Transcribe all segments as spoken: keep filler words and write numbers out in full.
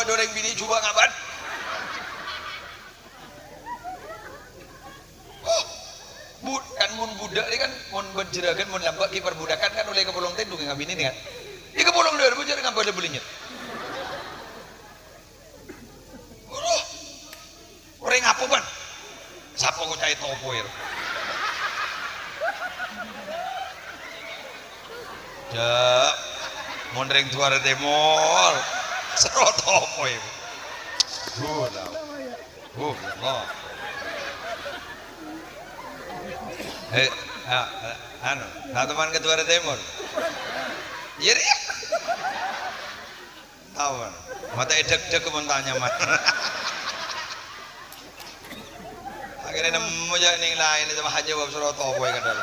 Orèng binè' jhubâ' ngabâ'. Huh. Bu-, kan mon budhâk nèka kan, mon bân jhurâghân, mon lambâ' ghi' parbudakan kan ollè kapolong tèdung ngabinè nèka kan. È kapolong dhârâ bâjâr ngabâ' lè-bâlènyè. Waduh. Orèng apa, Bân? Sapa kok ca'èpon topoè, ro? Jhâ', mon rèng Duarra Tèmor, sèro topoè. Duh, la. Duh, la. Eh, ah, ah, anu, ta' toman ka Duarra Tèmor. Iyâ, rèya. Tao, kan? Mata èdhek-dhek mon tanya, man. Akhirnya nemmo jâ' nèng laèn, coma jâwâb sèro topoè kadhâng.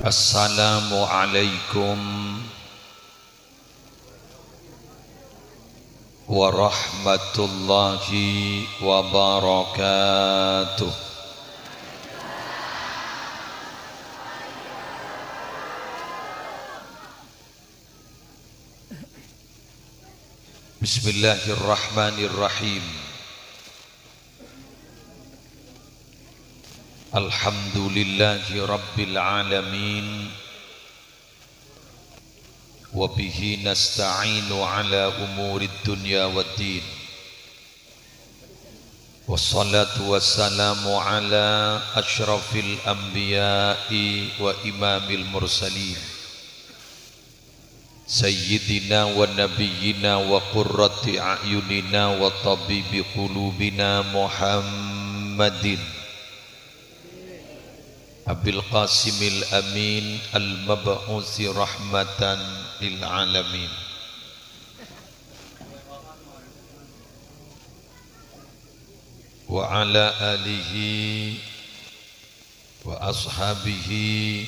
Assalamualaikum warahmatullahi wabarakatuh. Bismillahirrahmanirrahim. Alhamdulillahi rabbil alamin. Wa bihi nasta'inu ala umurid dunya waddin. Wassalatu wassalamu ala asyrafil anbiya'i wa imamil mursalin, sayyidina wa nabiyyina wa qurrati a'yunina wa tabibi qulubina Muhammadin Abil Qasimil Amin al-mab'usi rahmatan lil alamin, wa ala alihi wa ashabihi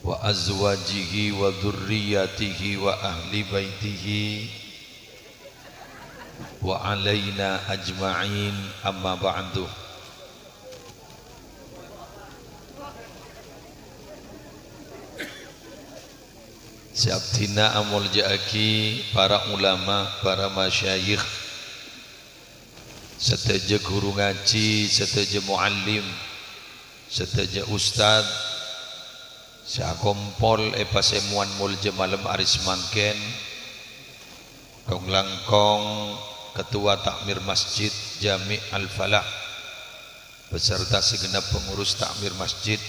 wa azwajihi wa dzurriyyatihi wa ahli baitihi wa alaina ajma'in, amma ba'du. Sè abdhina amolja'aghi para ulama, para masyayikh, sadhâjâ ghuru ngajhi, sadhâjâ mu'allim, sadhâjâ ustad sè akompol è pasemowan moljâ malem arè samangkèn, kong-langkong Ketua Takmir Masjid Jami' Al-Falah beserta segenap pengurus takmir masjid,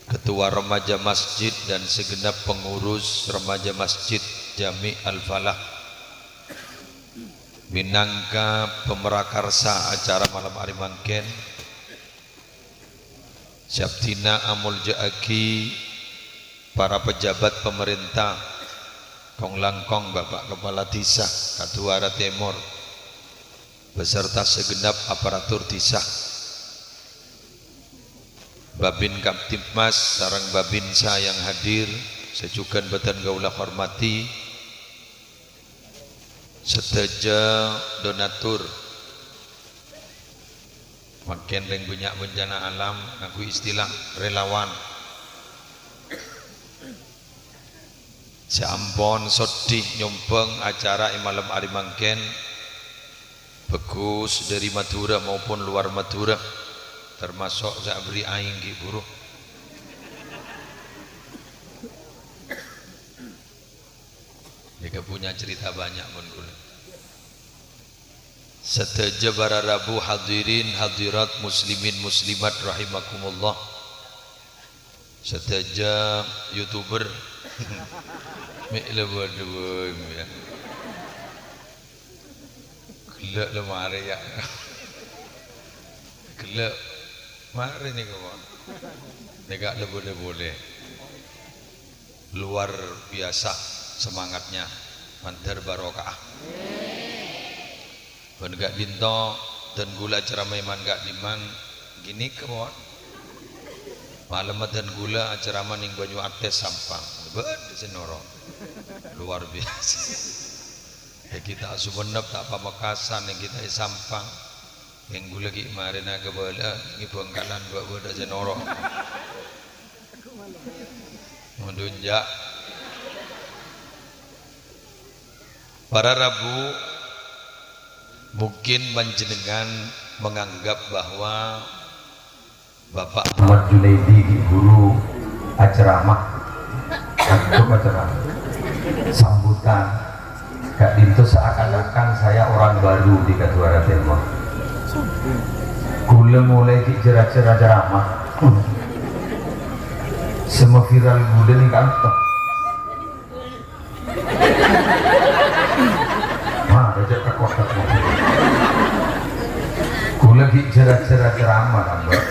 ketua remaja masjid, dan segenap pengurus remaja masjid Jami' Al-Falah, minangka pamrakarsa acara malem arè mangkèn. Sè abdhina amolja'aghi para pejabat pamarènta, kong-langkong Bapak Kepala Dhisa Kaduwara Tèmor, beserta segenap aparatur dhisa, Babin Kamtibmas sareng Babinsa yang hadir, sè jhughân bâdhân kaulâ hormadhi, sadhâjâ donatur, mangkèn rèng bânnya' bencana alam ngangghuy istilah relawan, sè ampon soddhi nyombhâng acara è malem arè mangkèn, bhâghus dhâri Madhurâ maupun luar Madhurâ, termasok sè aberri' aèng ghi' bhuru. Nèka punya cerita banyak mon kaulâ. Sadhâjâ para rabu, hadirin hadirat, muslimin muslimat rahimakumullah. Sadhâjâ YouTuber. Mè' la bâdâ bhâi, ya. Ghellâ' la marè, ya. Ghellâ'. Marè nèka, Pak. Nèka la bâdâ polè. Luar biasa semangatnya, mandhâr barokah. Bân ka'dinto, dân kaulâ acerama è man ka'dimman, ghânèka mawon. Malemma dân kaulâ acerama neng Banyu Ates Sampang, bâdâ sè noro'. Luar biasa. È kita Sumenep ta' Pamekasan, è kita è Sampang. Kèng ghulâ ghi' marèna kabâlâ'ân, ngghi Bhângkalan bâ' bâdâ sè noro'. Mondhun, jâ'. Para rabu, mungkin panjhennengngan menganggap bahwa Bapak Ahmad Junaidi ghi' bhuru aceramah, untuk aceramah, sambutan. Ka'dinto seakan-akan saya orang baru di Kadhuwara Tèmor. Ghulâ molaè ghi' jhâr-ajhâr aceramah. Sè maviral ghulâ nèng kanto. Wah, becek tekot-tekot. Ghulâ ghi' jhâr-ajhâr aceramah, Mbak.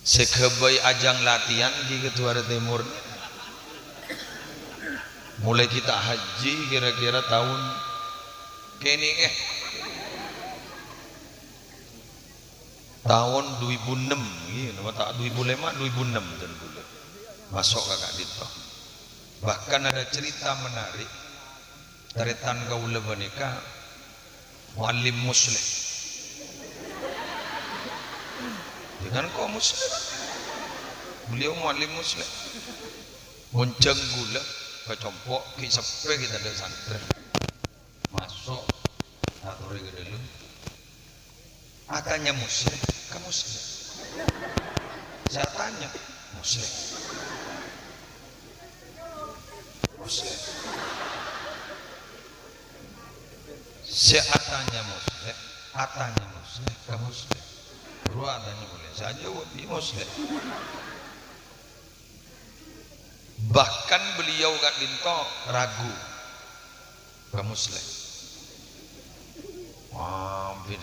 Sè ghâbây ajang latihan ghi' Kadhuwara Tèmor. Molaè kita haji kira-kira taon kènè'è. Taon du èbu ennem, iyâ, napa ta' du èbu lèma', du èbu ennem dân ghulâ. Maso' ka ka'dinto. Bahkan ada cerita menarik, tarètan kaulâ panèka Muallim Musleh. Dengan kok Musleh? Beliau Muallim Musleh. Ngonjhâng ghulâ ka compo', ghi' seppè ghi' tadâ' santrè. Maso', atorè ka dâlem. Atanya Musleh, ka Musleh. Sè atanya, Musleh. Musleh. Sè atanya Musleh, atanya Musleh, ka Musleh. Buru atanya Musleh, sè ajâwâb, "Iyâ, Musleh." Bahkan beliau ka'dinto ragu ka Musleh. Hampir,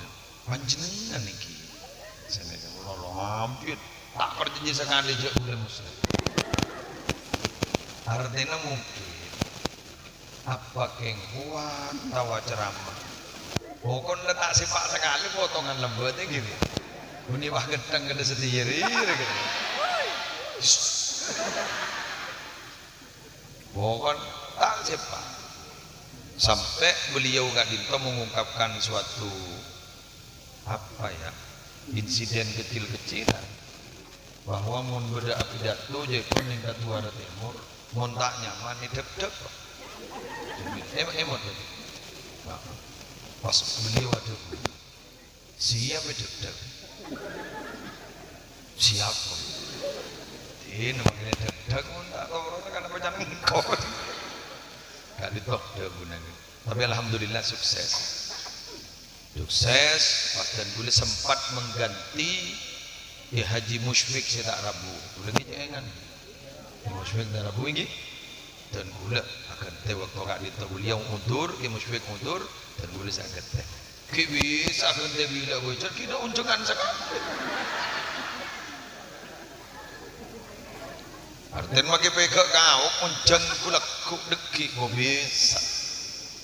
"Panjhennengngan nèkè?" Sanèka, "Kaulâ hampir ta' parcajâ sakalè jâ' ghulâ Musleh." Artèna mungkin Apa kèng kowat taowa ceramah? Pokokna ta' sèpa' sakalè potongan lambât, ghi. Bânnè wah ghânteng kadâ' satèya rè, rè, ghi. Pokokna ta' sèpa'. Sampai beliau ka'dinto mengungkapkan suatu, apa ya, insiden kecil-kecilan. Bahwa mon bâdâ apidato jâ' èkon nèng Kadhuwârâ Tèmor, mon ta' nyaman, èdhâk-dhâk, Pak. Em-, emot, Pak. Pas beliau adhâbu, "Siap èdhâk-dhâk?" "Siap, Pak." Dina mangkèn èdhâk-dhâk, mon ta' toro' kan apa can engko'. Ka'dinto dhâbuna. Tapi alhamdulillah sukses. Sukses, pas dân ghulâ sempat mengganti Kè Haji Musyfik sè ta' rabu. Ghulâ ghi' cè'èngan. Kè Musyfik ta' rabu, èngghi. Dân ghulâ aghântè bâkto ka'dinto beliau mundur, Kè Musyfik mundur, dân ghulâ sè aghântè. Ghi' bisa aghântè bilâ, boy, jhât ghi' ta' onjhângan sakalè. Artèna makè pèghâ' kaok, onjhâng ghulâ ghu' dhâggi', kok bisa.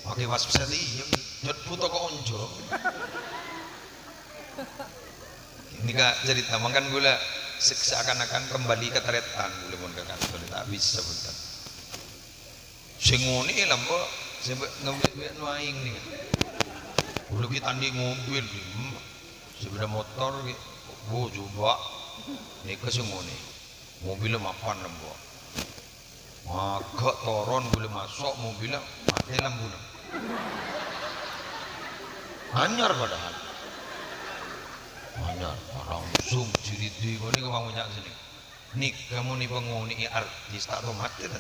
Makè pas bisa diyem, jhât bhuto ka onjhâng. Ini ka cerita, mangkana ghulâ se-, seakan-akan kembali ka tarètan, ghulâ mon ka kantor, ta' bisa bhunten. Sè ngonè'è lambâ', sè bâ-, ngambek bek nuaing nèka. Ghulâ ghi' ta' andi' mobil, hmm. Sepeda motor ghi', wo, jhubâ'. Nèka sè ngonè'è. Mobilla mapan lambâ'. Maghâ' toron ghulâ maso' mobilla, matè lambuna. Anyar padahal. Anyar, langsung jiridi ghânèka bân ngoca' sènè. Nèka mon èpangonè'è artis ta' tomat, ta?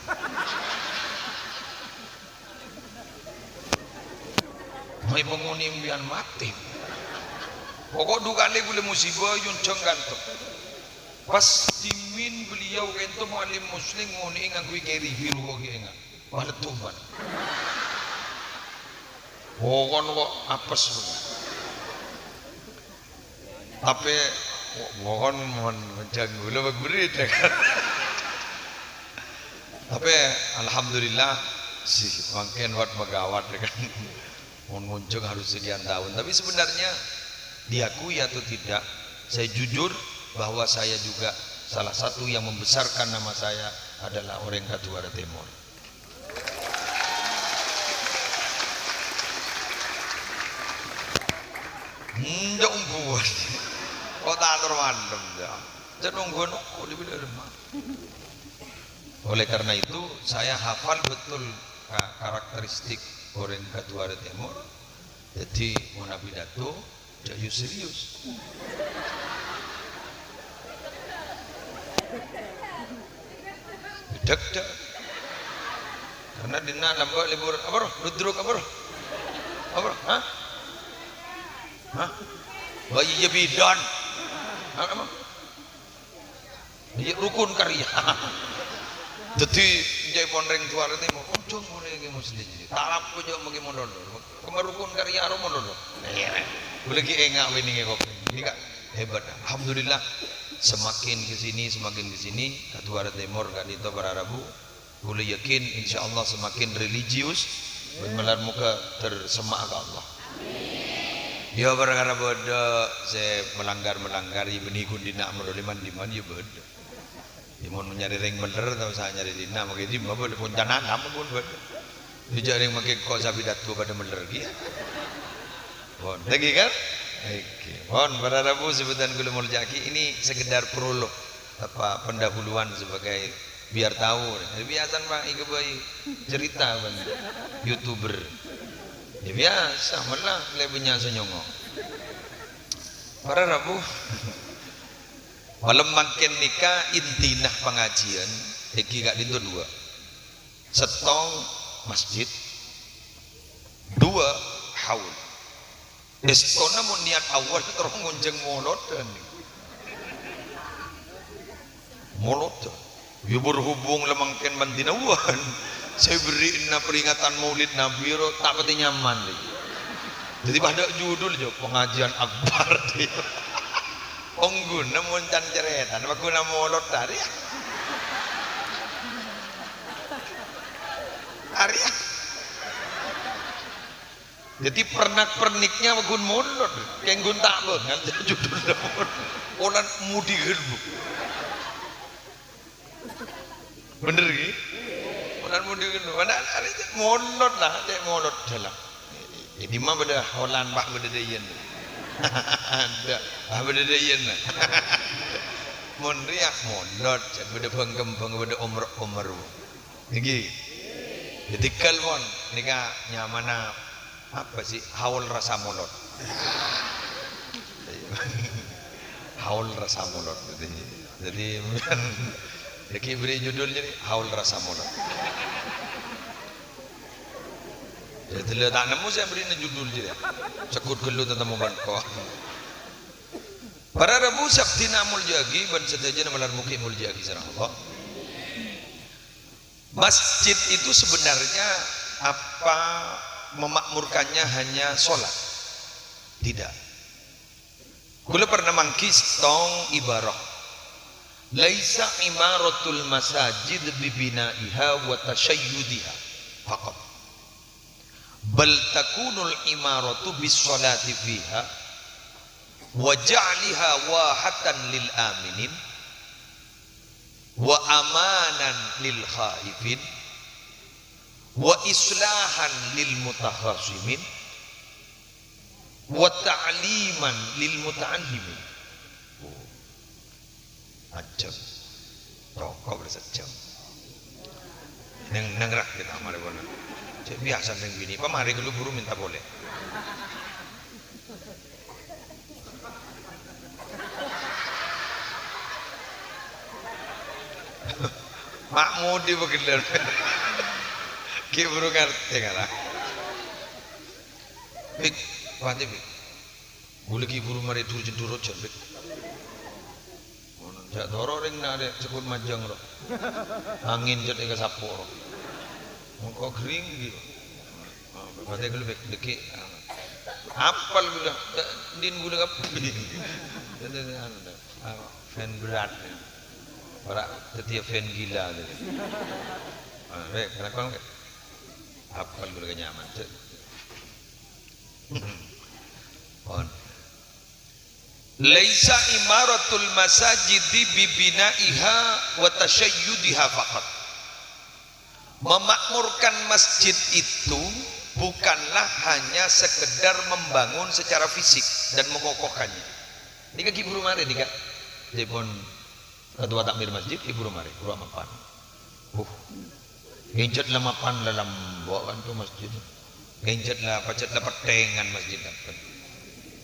Mon èpangonè'è mbiyan matè. Pokok du kalè ghulâ musibâ, èyonjhâng kanto. Pas dhimèn beliau kento Muallim Muslim ngonè'è ngangghuy kèri biru kok ghi' enga'. Wah, leddhu, Pak. Pokokna kok apes, Pak. Tapè, wo-, wohon mon jhâng ghulâ bâ' ghurit, ya kan? Tapè, alhamdulillah, sih, mangkèn wat magawat, ya kan? Mon ngonjhâng harus sekian tahun. Tapi sebenarnya, diakui atau tidak, saya jujur bahwa saya juga salah satu yang membesarkan nama saya adalah orèng Kadhuwârâ Tèmor. Enjâ' ongguwân. Kok ta' terro malem, ya. Jâ' nongguwân kok di bilâ lemah. Oleh karena itu, saya hafal betul ka-, karakteristik orèng Kaduwarè Tèmor. Jadi, mon apidato, jâ' yo serius. Dek-dek. Karena dinna' lambâ' libur, apa roh? Ludruk apa roh? Apa roh? Hah? Hah? Wah, iyâ bidan. Hah, apa? Iyâ rukun karya. Dhâddhi, enjâ' pon rèng Kaduwarè Tèmor, "Ojo mole Ki Muslim. Talap ojo mangke mondhono. Kemma rukun karya ro mondhono." Iyâ. Ghulâ ghi' enga' weningè kopi. Ini, Kak, hebat. Alhamdulillah, semakin ke sini, semakin ke sini, Kaduwarè Tèmor ka'dinto para rabu. Ghulâ yakin, insyaallah semakin religius, bân malar moghâ tersemak ka Allah. Ya, parkara bâdâ sè melanggar-melanggar, ya, bânnè ghun dinna' mon dhuli man-diman, ya, bâdâ. Ya, mon nyarè rèng bener, ta' osa nyarè dinna', mangkè dimma bâdâ poncanana, mon bâdâ. Ya, jâ' rèng mangkè kok sapidato padâ bener, ghi, ya. Pon, lagi, kan? Oke. Pon, para rabu, sè bhâdhân ghulâ molja'aghi, ini sekedar prolog, apa, pendahuluan sebagai biar tahu. Biasa, Pak, èghâbây cerita, bân YouTuber. Ya, biasa, malah lebih nyasa nyongo. Para rabu. Malem mangkèn nèka intina pangajiân, èngghi ka'dinto duwâ'. Sèttong masjid, duwâ' haul. Èstona mon niat awwal terro ngonjhâng molodhân. Molodhân. Ya berhubung la mangkèn mandina wân. Sè berri'na peringatan Maulid Nabi ro ta' patè nyaman lagi. Dhâddhi padâ judul jâ, pengajian akbar. Ongghuna mon can carètana, pagghuna molod arèya. Arèya. Jadi pernak-perniknya pagghun molod, kèng ghun ta' bângal judulnya molod. Olan mudhighân, Bu. Bener, ghi? Olan mudhighân, Bu. Mana arèya molod lah, cè' molod dalam. Jadi mah bâdâ holan, Pak, bâdâ dâiyân. Adâ', ah, bâdâ dâiyân. Mon rèya molod, cè' bâdâ bâng-kembâng, bâdâ omer-omer, Bu. Ngghi. Jadi kal pon nèka nyamana apa sih? Haul rasa molod. Haul rasa molod. Jadi, jadi, jadi beri judul jadi haul rasa molod. Jadi, la ta' nemmo sè berri'na judul jadi. Sekut ghellu tatemmo bân ko. Para rabu sè abdhina molja'aghi bân sadhâjâna malar moghâ èmolja'aghi sareng Allah. Masjid itu sebenarnya apa memakmurkannya hanya sholat? Tidak. Kula pernah mangghi sèttong ibarah. "Laisa imaratul masajid bibina'iha wa tasyayyudiha faqat. Bal takunul imaratu bis sholati fiha wa ja'liha wahatan lil aminin." Wa amanan lil khaifin, wa islahan lil mutakhasimin, wa ta'liman lil muta'allimin. Oh. Ajjhâm. Roko' bârâs ajjhâm. Neng, neng ra kita mari pon. Cè' biasa neng binè', pamari ghâllu buru minta polè. Mak Mudi pagellâr. Ghi' buru ngartè, kala. Bik, pati, Bik. Ghulâ ghi' buru marè dur-jendhur ojhân, Bik. Mon jhâ' toro' rèng narè' cekut majâng, ro. Angèn jhât èkasapo', ro. Mongko ghering, ghi'. Pati ghulâ, Bik, dâgghi'. Apal ghulâ, din ghulâ kabbhi. Dâddhi, anu, dah. Ah, fan berat, ya. Ora dâddhiyâ fan gila, dâddhi. Ah, Bik, kenapa, Bik? Apal ghulâ kenyaman, cek. Pon. "Laisa imaratul masajidi bibina'iha wa tasyayyudiha faqat." Memakmurkan masjid itu bukanlah hanya sekedar membangun secara fisik dan mengokohkannya. Nèka ghi' buru marè nèka. Dipun ketua takmir masjid ghi' buru marè, buru mapan. Uh, enjâ' la mapan la lambâ' kan tu masjid. Enjâ' la pajhât la pettèngan masjid kan.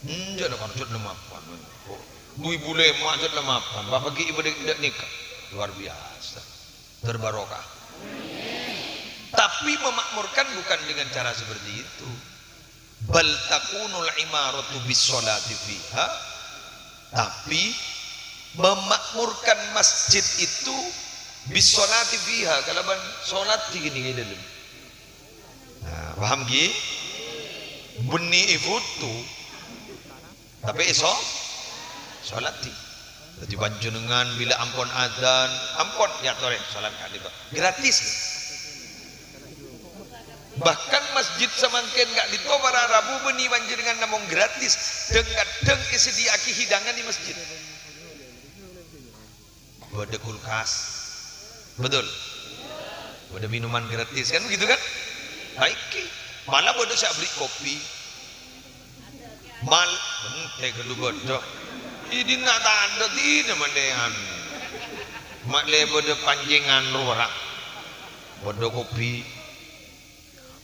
Enjâ' la kan jâ' la mapan. Oh, dhu èbu lèma' jâ' la mapan. Bapak ghi' ibadah nèka. Luar biasa. Terbarokah. Tapi memakmurkan bukan dengan cara seperti itu. Bal takunul imaratu bis sholati fiha. Tapi memakmurkan masjid itu bis sholati fiha, kalabân sholat è kènè' è dâlem. Nah, paham ghi? Bânnè è foto. Tapè èso-, sholati. Dhâddhi panjhennengan bilâ ampon adzan, ampon, ya torè, sholat ka'dinto. Gratis. Bahkan masjid samangkèn ka'dinto para rabu bânnè panjhennengan namong gratis. Dhâng-kadhâng èsadhiyâ'aghi hidangan è masjid. Bâdâ kulkas. Betul? Bâdâ minuman gratis, kan begitu, kan? Nah, iki. Malah bâdâ sè aberri' kopi. Mal-, èngghi ghâllu bâdâ. È dinna' tadâ' dinna' mendingan. Ma' lè bâdâ pancèngan rowa ra. Bâdâ kopi.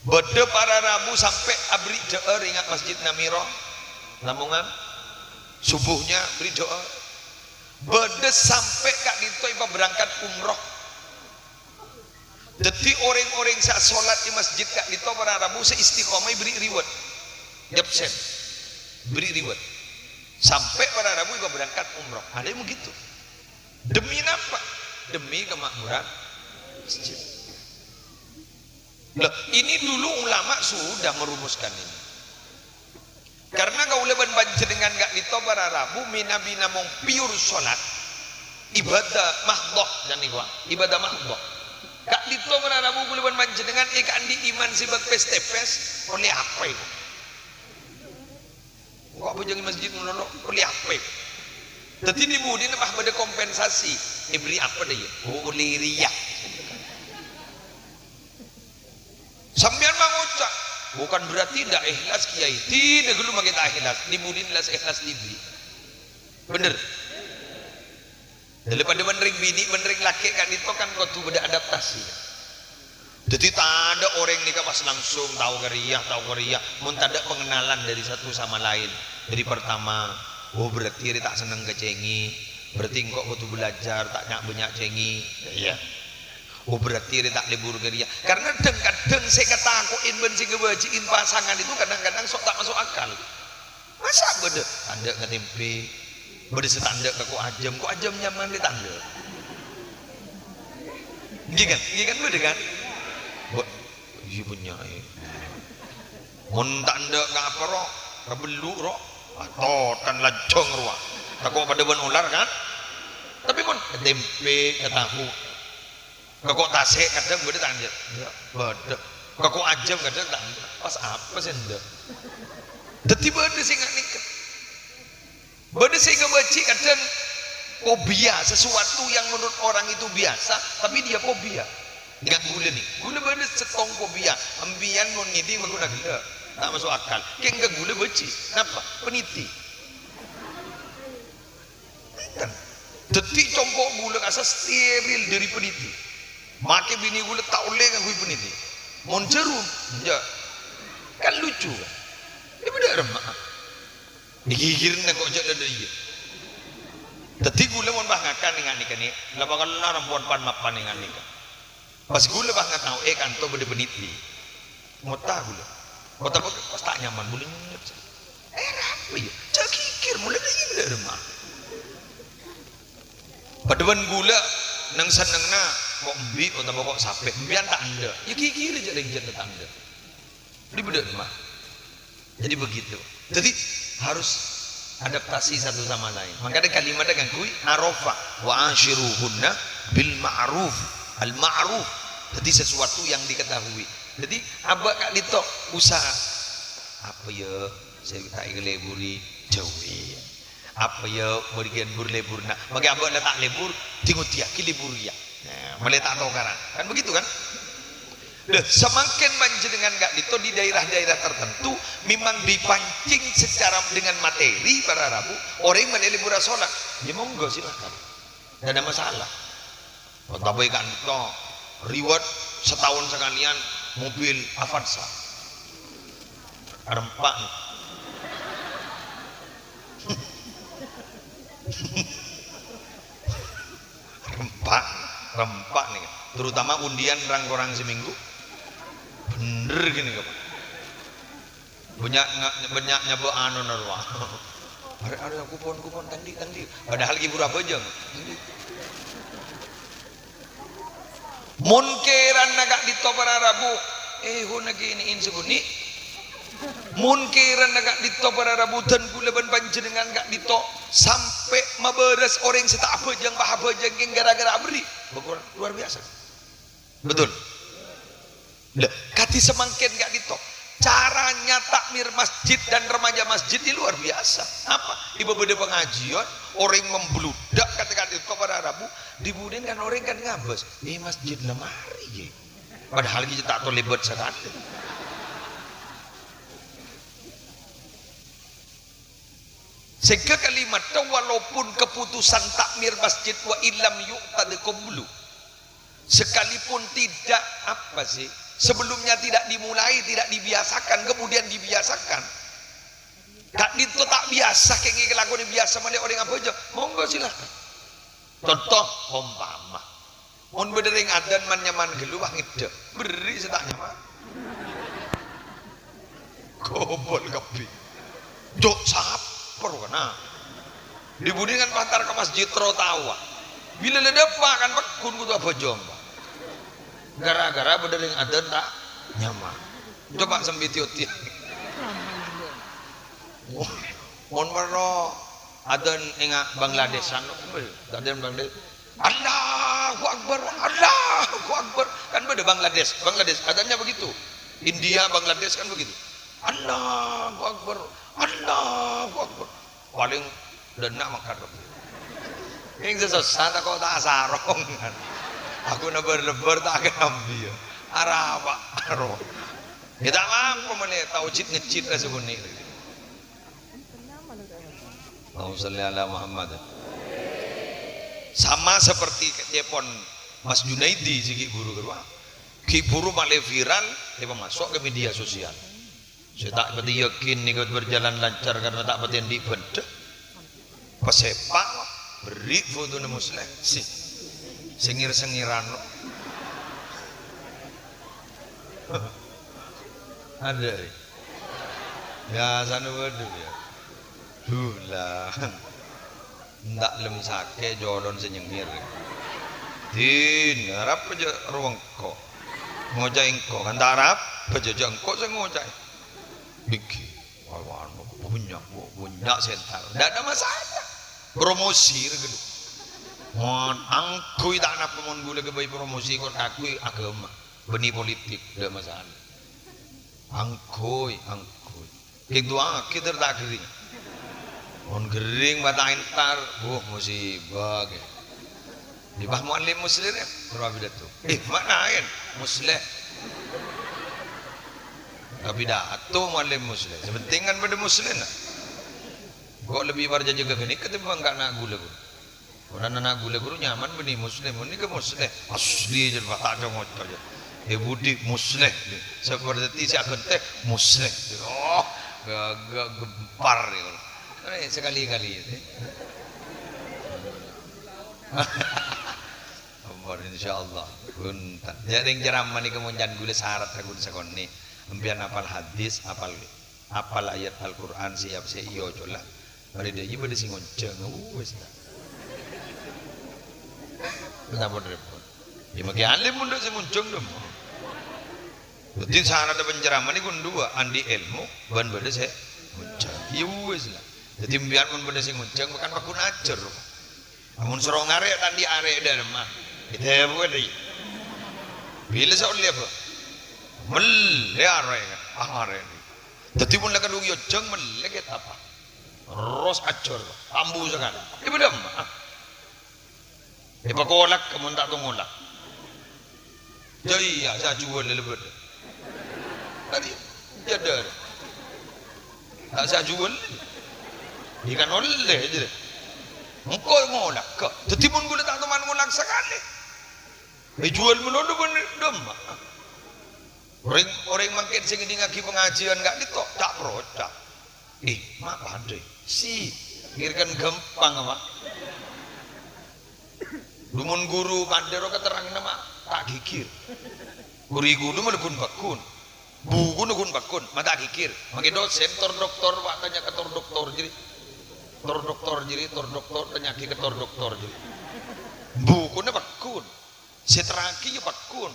Bâdâ para rabu sampè' aberri' dhâ'âr è nga' Masjid Namiro. Lamongan. Subuhnya aberri' dhâ'âr. Bâdâ sampè' ka'dinto èpaberangkat umroh. Dhâddhi, orèng-orèng sè asolat è masjid ka'dinto para rabu sè istiqomah èberri' reward. Nyepsen. Èberri' reward. Sampè' para rabu èpaberangkat umroh. Ada yang begitu. Demi napa? Demi kemakmuran masjid. Lah, ini dulu ulama sudah merumuskan ini. Karena kaulâ bân panjhennengan ka'dinto para rabu mènabi namong pure solat, ibadah mahdhah, jhâ' nèko, ibadah mahdhah. Ka'dinto para rabu kaulâ bân panjhennengan èkaandi' iman sè bâk pès-tèpès, ollè apa itu? Kok abhâjâng è masjid ngono, ollè apa? Dhâddhi, di-budina pas bâdâ kompensasi. Èberri' apa dâ' iyâ? Oh, ollè rèya. Sampèyan mangoca', "Bukan berarti ndak ikhlas, Kiai." Tidak, ghâllu makè ta' ikhlas. Di-budina la sè ikhlas dhibi'. Bener? Dâri padâ bân rèng binè', bân rèng lakè' ka'dinto kan kodhu bâdâ adaptasi. Dhâddhi tadâ' orèng nèka pas langsung tao ka rèya, tao ka rèya, mon tadâ' pengenalan dari satu sama lain. Jadi pertama, "Oh, berarti rè ta' senneng ka cèngè. Berarti engko' kodhu belajar, ta' nya'-bânnya' cèngè." Iyâ. "Oh, berarti rè ta' lebur ka rèya." Karena dhâng-kadhâng sè èkatako'è bân sè ngabâji'i pasangan itu kadang-kadang sok ta' maso' akal. Masa' bâdâ tandhâ' ka tèmpè, bâdâ sè tandhâ' ka ko' ajâm, ko' ajâm nyaman lè tandhâ'. Èngghi kan? Èngghi kan bâdâ kan? Bo-, iyâ bânnya', è. Mon tandhâ' ka apa, ro? Ka bellu', ro? Atotan lajâng rowa. Tako' padâ bân olar kan? Tapè mon ka tèmpè, ka tahu. Ka ko' tasè' kadhâng bâdâ ta' endâ'? Iyâ, bâdâ. Ka ko' ajâm kadhâng ta' endâ'? Pas apa sè endâ'? Dhâddhi bâdâ sè nga' nèka. Bâdâ sè ngabâji' kadhâng fobia, sesuatu yang menurut orang itu biasa, tapi dia fobia. Enggak ghulâ nè. Ghulâ bâdâ sèttong fobia. Empèyan mon ngèdhing maguna ghellâ'. Ta' maso' akal. Kèng ka ghulâ bâji'. Napa? Peniti. Enten. Dhâddhi compo' ghulâ kassa steril dâri peniti. Makè binè ghulâ ta' ollè ngangghuy peniti. Mon jhârum, enjâ'. Kan lucu, kan? Iyâ bâdâ remma'a. Èghighirna ko' jhâ' la dâ' iyâ. Dhâddhi ghulâ mon pas ngakan nèng-nèngka nè, la bâkal la rampon pan-mapan nèng-nèngka. Pas ghulâ pas ngatao'è kanto bâdâ peniti. Ngotta ghulâ. Ngotta pas ta' nyaman, bulâ nyep. Eh, apa ya? Jhâ' ghighir, molaè dâ' iyâ bâdâ remma. Padâ bân ghulâ neng-sennengnga, ko' embi' otabâ ko' sapè, empèyan ta' endâ'. Iyâ ghighir jhâ' rèng jhâ' ta' endâ'. Jadi bâdâ remma. Jadi begitu. Jadi harus adaptasi satu sama lain. Makanya kalimatnya ngangghuy arofa, "Wa asyiruhunna bil ma'ruf." Al ma'ruf. Jadi sesuatu yang diketahui. Jadi abâ' ka'dinto usaha. Apa ya? Sè ta' èkaleburi jhâuwi. Apa ya? Bâgiân bur-leburna. Makè abâ' la ta' lebur, dingodiaghi lebur iyâ. Nah, malè ta' tokaran. Kan begitu kan? Lah, samangkèn panjhennengan ka'dinto di daerah-daerah tertentu memang dipancing secara dengan materi para rabu, orèng malè lebur asolat. Ya, monggo, silakan. Ndak ada masalah. Tapè ka'dinto, reward setahun sekalian mobil Avanza. Rempa' nè. Rempa', rempa' nè. Terutama undian rang-korang seminggu. Bhender ghânèka, Pak. Bânnya' nga-, bânnya' nyabâ' anu narwa. Arè, arè, kupon, kupon, tang dhi', tang dhi'. Padahal ghi' buru abhâjâng. Mon kèranna ka'dinto para rabu, eh, huna ghi' nè-, in sakonè'. Mon kèranna ka'dinto para rabu dân kaulâ bân panjhennengan ka'dinto sampè' mabârâs orèng sè ta' abhâjâng, pas abhâjâng kèng ghârâ-ghârâ aberri'. Luar biasa. Betul? Lah, kadhi samangkèn ka'dinto. Caranya takmir masjid dan remaja masjid ini luar biasa. Apa? Èbâ bâdâ pangajiân, orèng membludak kata-kata itu para rabu, dibudin kan orèng kan ngabâs. Eh, masjid lemari, ya. Padahal kita tak terlibat sekali. Sehingga kalimat, walaupun keputusan takmir masjid wa illam yu'tad qablu, sekalipun tidak, apa sih, sebelumnya tidak dimulai, tidak dibiasakan, kemudian dibiasakan. Ka'dinto ta' biasa, kèng ngèkè lakona biasa malè orèng abhâjâng. Monggo, silakan. Contoh, ompama. Mon bâdâ rèng adzan man-nyaman ghâllu, wah, ngèdhâ'. Berri' sè ta' nyaman. Kobol kabbhi. Jhâ' sapor kana. Dibudin kan pas èntar ka masjid terro tawa. Bilâ la dâpa' kan pegghun kodhu abhâjâng, Pak. Gara-gara bâdâ rèng adzan ta' nyaman. Coba sambi tiyo-tiyo. Mon parlo adzan ènga' Bangladeshan, adzan Bangladesh. "Allahu Akbar, Allahu Akbar." Kan bâdâ Bangladesh, Bangladesh adzannya begitu. India, Bangladesh kan begitu. "Allahu Akbar, Allahu Akbar." Palèng dâ' enna' mangkat. Ning sè sossa tako' ta' asarong. Aku nebbhâr-lebbhâr ta' aghâmbi ya. Arapa aro. Ya ta' apa-apa malè tao jit-ngejit la sakonè'. Allahumma shalli ala Muhammad. Sama seperti kècepon Mas Junaidi sè ghi' buru ghâruwa. Ghi' buru malè viral, èpamaso' ka media sosial. Sè ta' patè yakin nèka berjalan lancar karena ta' patè andi' bhândhâ. Pasèpa', berri' fotona Musleh. Sè, sè ngèr-sèngèran. Ada, eh. Biasana bâdâ, ya. Duh, la. Enda' lem sakè' jolon sè nyengngèr. Din, arapa jhâ' rowa engko'. Ngoca'è engko', kan ta' arapa jhâ' engko' sè ngoca'è. Binggi, anu, bânnya', Bu, bânnya' sè èntar. Ndak ada masalah. Promosi rè ghâllu. Mon angghuy ta' napa mon ghulâ ghâbây promosi kor kaangghuy aghâma. Bânnè politik, ndak masalah. Angghuy, angghuy. Kèng du'aaghi ter ta' ghering. Mon ghering bâ ta' èntar, wuh, musibah kè. Di bâ muallim Musleh rè, terro apidato. Eh, ma' laèn, Musleh. Apidato muallim Musleh. Sè pentèng kan padâ Musleh, na. Kok lebbi parcajâ ka ghânèka ketimbang ka ana' ghulâ, Bu. Mon ana' ghulâ ghuru nyaman bânnè Musleh, mon nèka Musleh. Asli jâ' ta' co-ngoco jâ'. Eh, budi Musleh. Seperti si Agente Musleh. Oh, ga-, ga-, gempar ya. Eh, sekali-kali ya. Gempar, insyaallah. Punten. Jâ' rèng ceramah nèka mon can ghulâ sarat ghun sakonè'. Empèyan apal hadis, apal, apal ayat Al-Qur'an, siap sè iyo cola. Marè dhâ' iyâ bâdâ sè ngonjhâng, wis ta'. Napa repot? Yâ, makè alim mondhuk sè ngonjhâng, dâ'. Dhâddhi, saradda penceramah nèko duwâ', andi' èlmo bân bâdâ sè ngonjhâng. Yâ, wis la. Dhâddhi, empèyan mon bâdâ sè ngonjhâng, makan paghun ajhâr. Amun soro ngarè', ta' andi' arè' dâlemma. Èdhâbuwâ dhâ' iyâ. Bilâ sè ollè apa? Mellè arè', ah, arè'. Dhâddhi, mon la kadhung èyonjhâng, mellè kètapa. Terros ajhâr, ambu sakalè. Èpadâ emma. Èpakolak, mon ta' tongolak. Jâ iyâ, sè ajhuwâl lè bâdâ. Tadi, jâdâr. Ta' sè ajhuwâl. Iyâ kan ollè, jârèya. Engko' ngolak, ka. Dâddhi mon ghulâ ta' toman ngolak sakalè. Èjhuwâl malolo bân dâmma. Orèng, orèng mangkèn sè ngèdingngaghi pangajiân ka'dinto, ca'-proca'. Eh, ma' padâ. Si, ngèr kan ghâmpang, apa? Dhu mon ghuru padâ ro katerranganna ma' ta' ghighir. Ghuri-ghuru ma' laghun-bhâghun. Bukuna ghun-bhâghun, ma' ta' ghighir. Mangkèn dosèn tor doktor, wa' tanya ka tor doktor jârèya. Tor doktor jârèya, tor doktor, tanya'aghi ka tor doktor jârèya. Bukuna bhâghun. Sè terrangaghi yâ pagghun.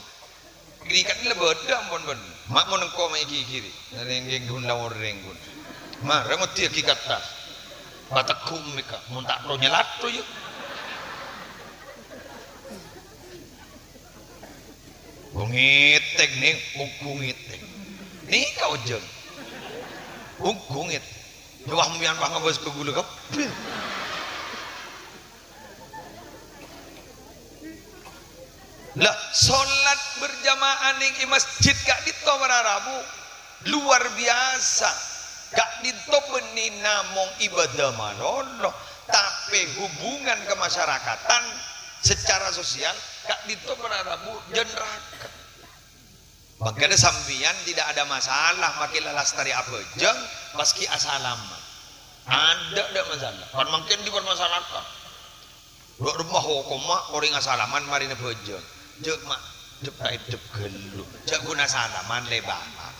Ghâri kan lè bâdâ ampon bân. Ma' mon engko' ma' èghighiri. Neng-neng ghun la orèng ghun. Mara ngoddhiyâghi kertas. Pategghu' mèka, mon ta' to nyalato yâ. Bungiteng nèng, bungiteng. Nèka ojhân. Bungiteng. Yâ, wah, mbiyan, wah, ngabâs ka ghulâ kabbhi. Lah, sholat berjamaah nèng è masjid ka'dinto para rabu luar biasa. Ka'dinto bânnè namong ibadah malolo, tapè hubungan kemasyarakatan secara sosial ka'dinto para rabu jân raket. Mangkana sampèyan tidak ada masalah, makkè lalastari abhâjâng, pas ghi' asalaman. Adâ', adâ' masalah. Kan mangkèn dipermasalahkan. Dâ' remma hokomma orèng asalaman marèna bhâjâng. Jâ' ma' dep-taèdep ghâllu. Jâ' ghun asalaman lè bahas.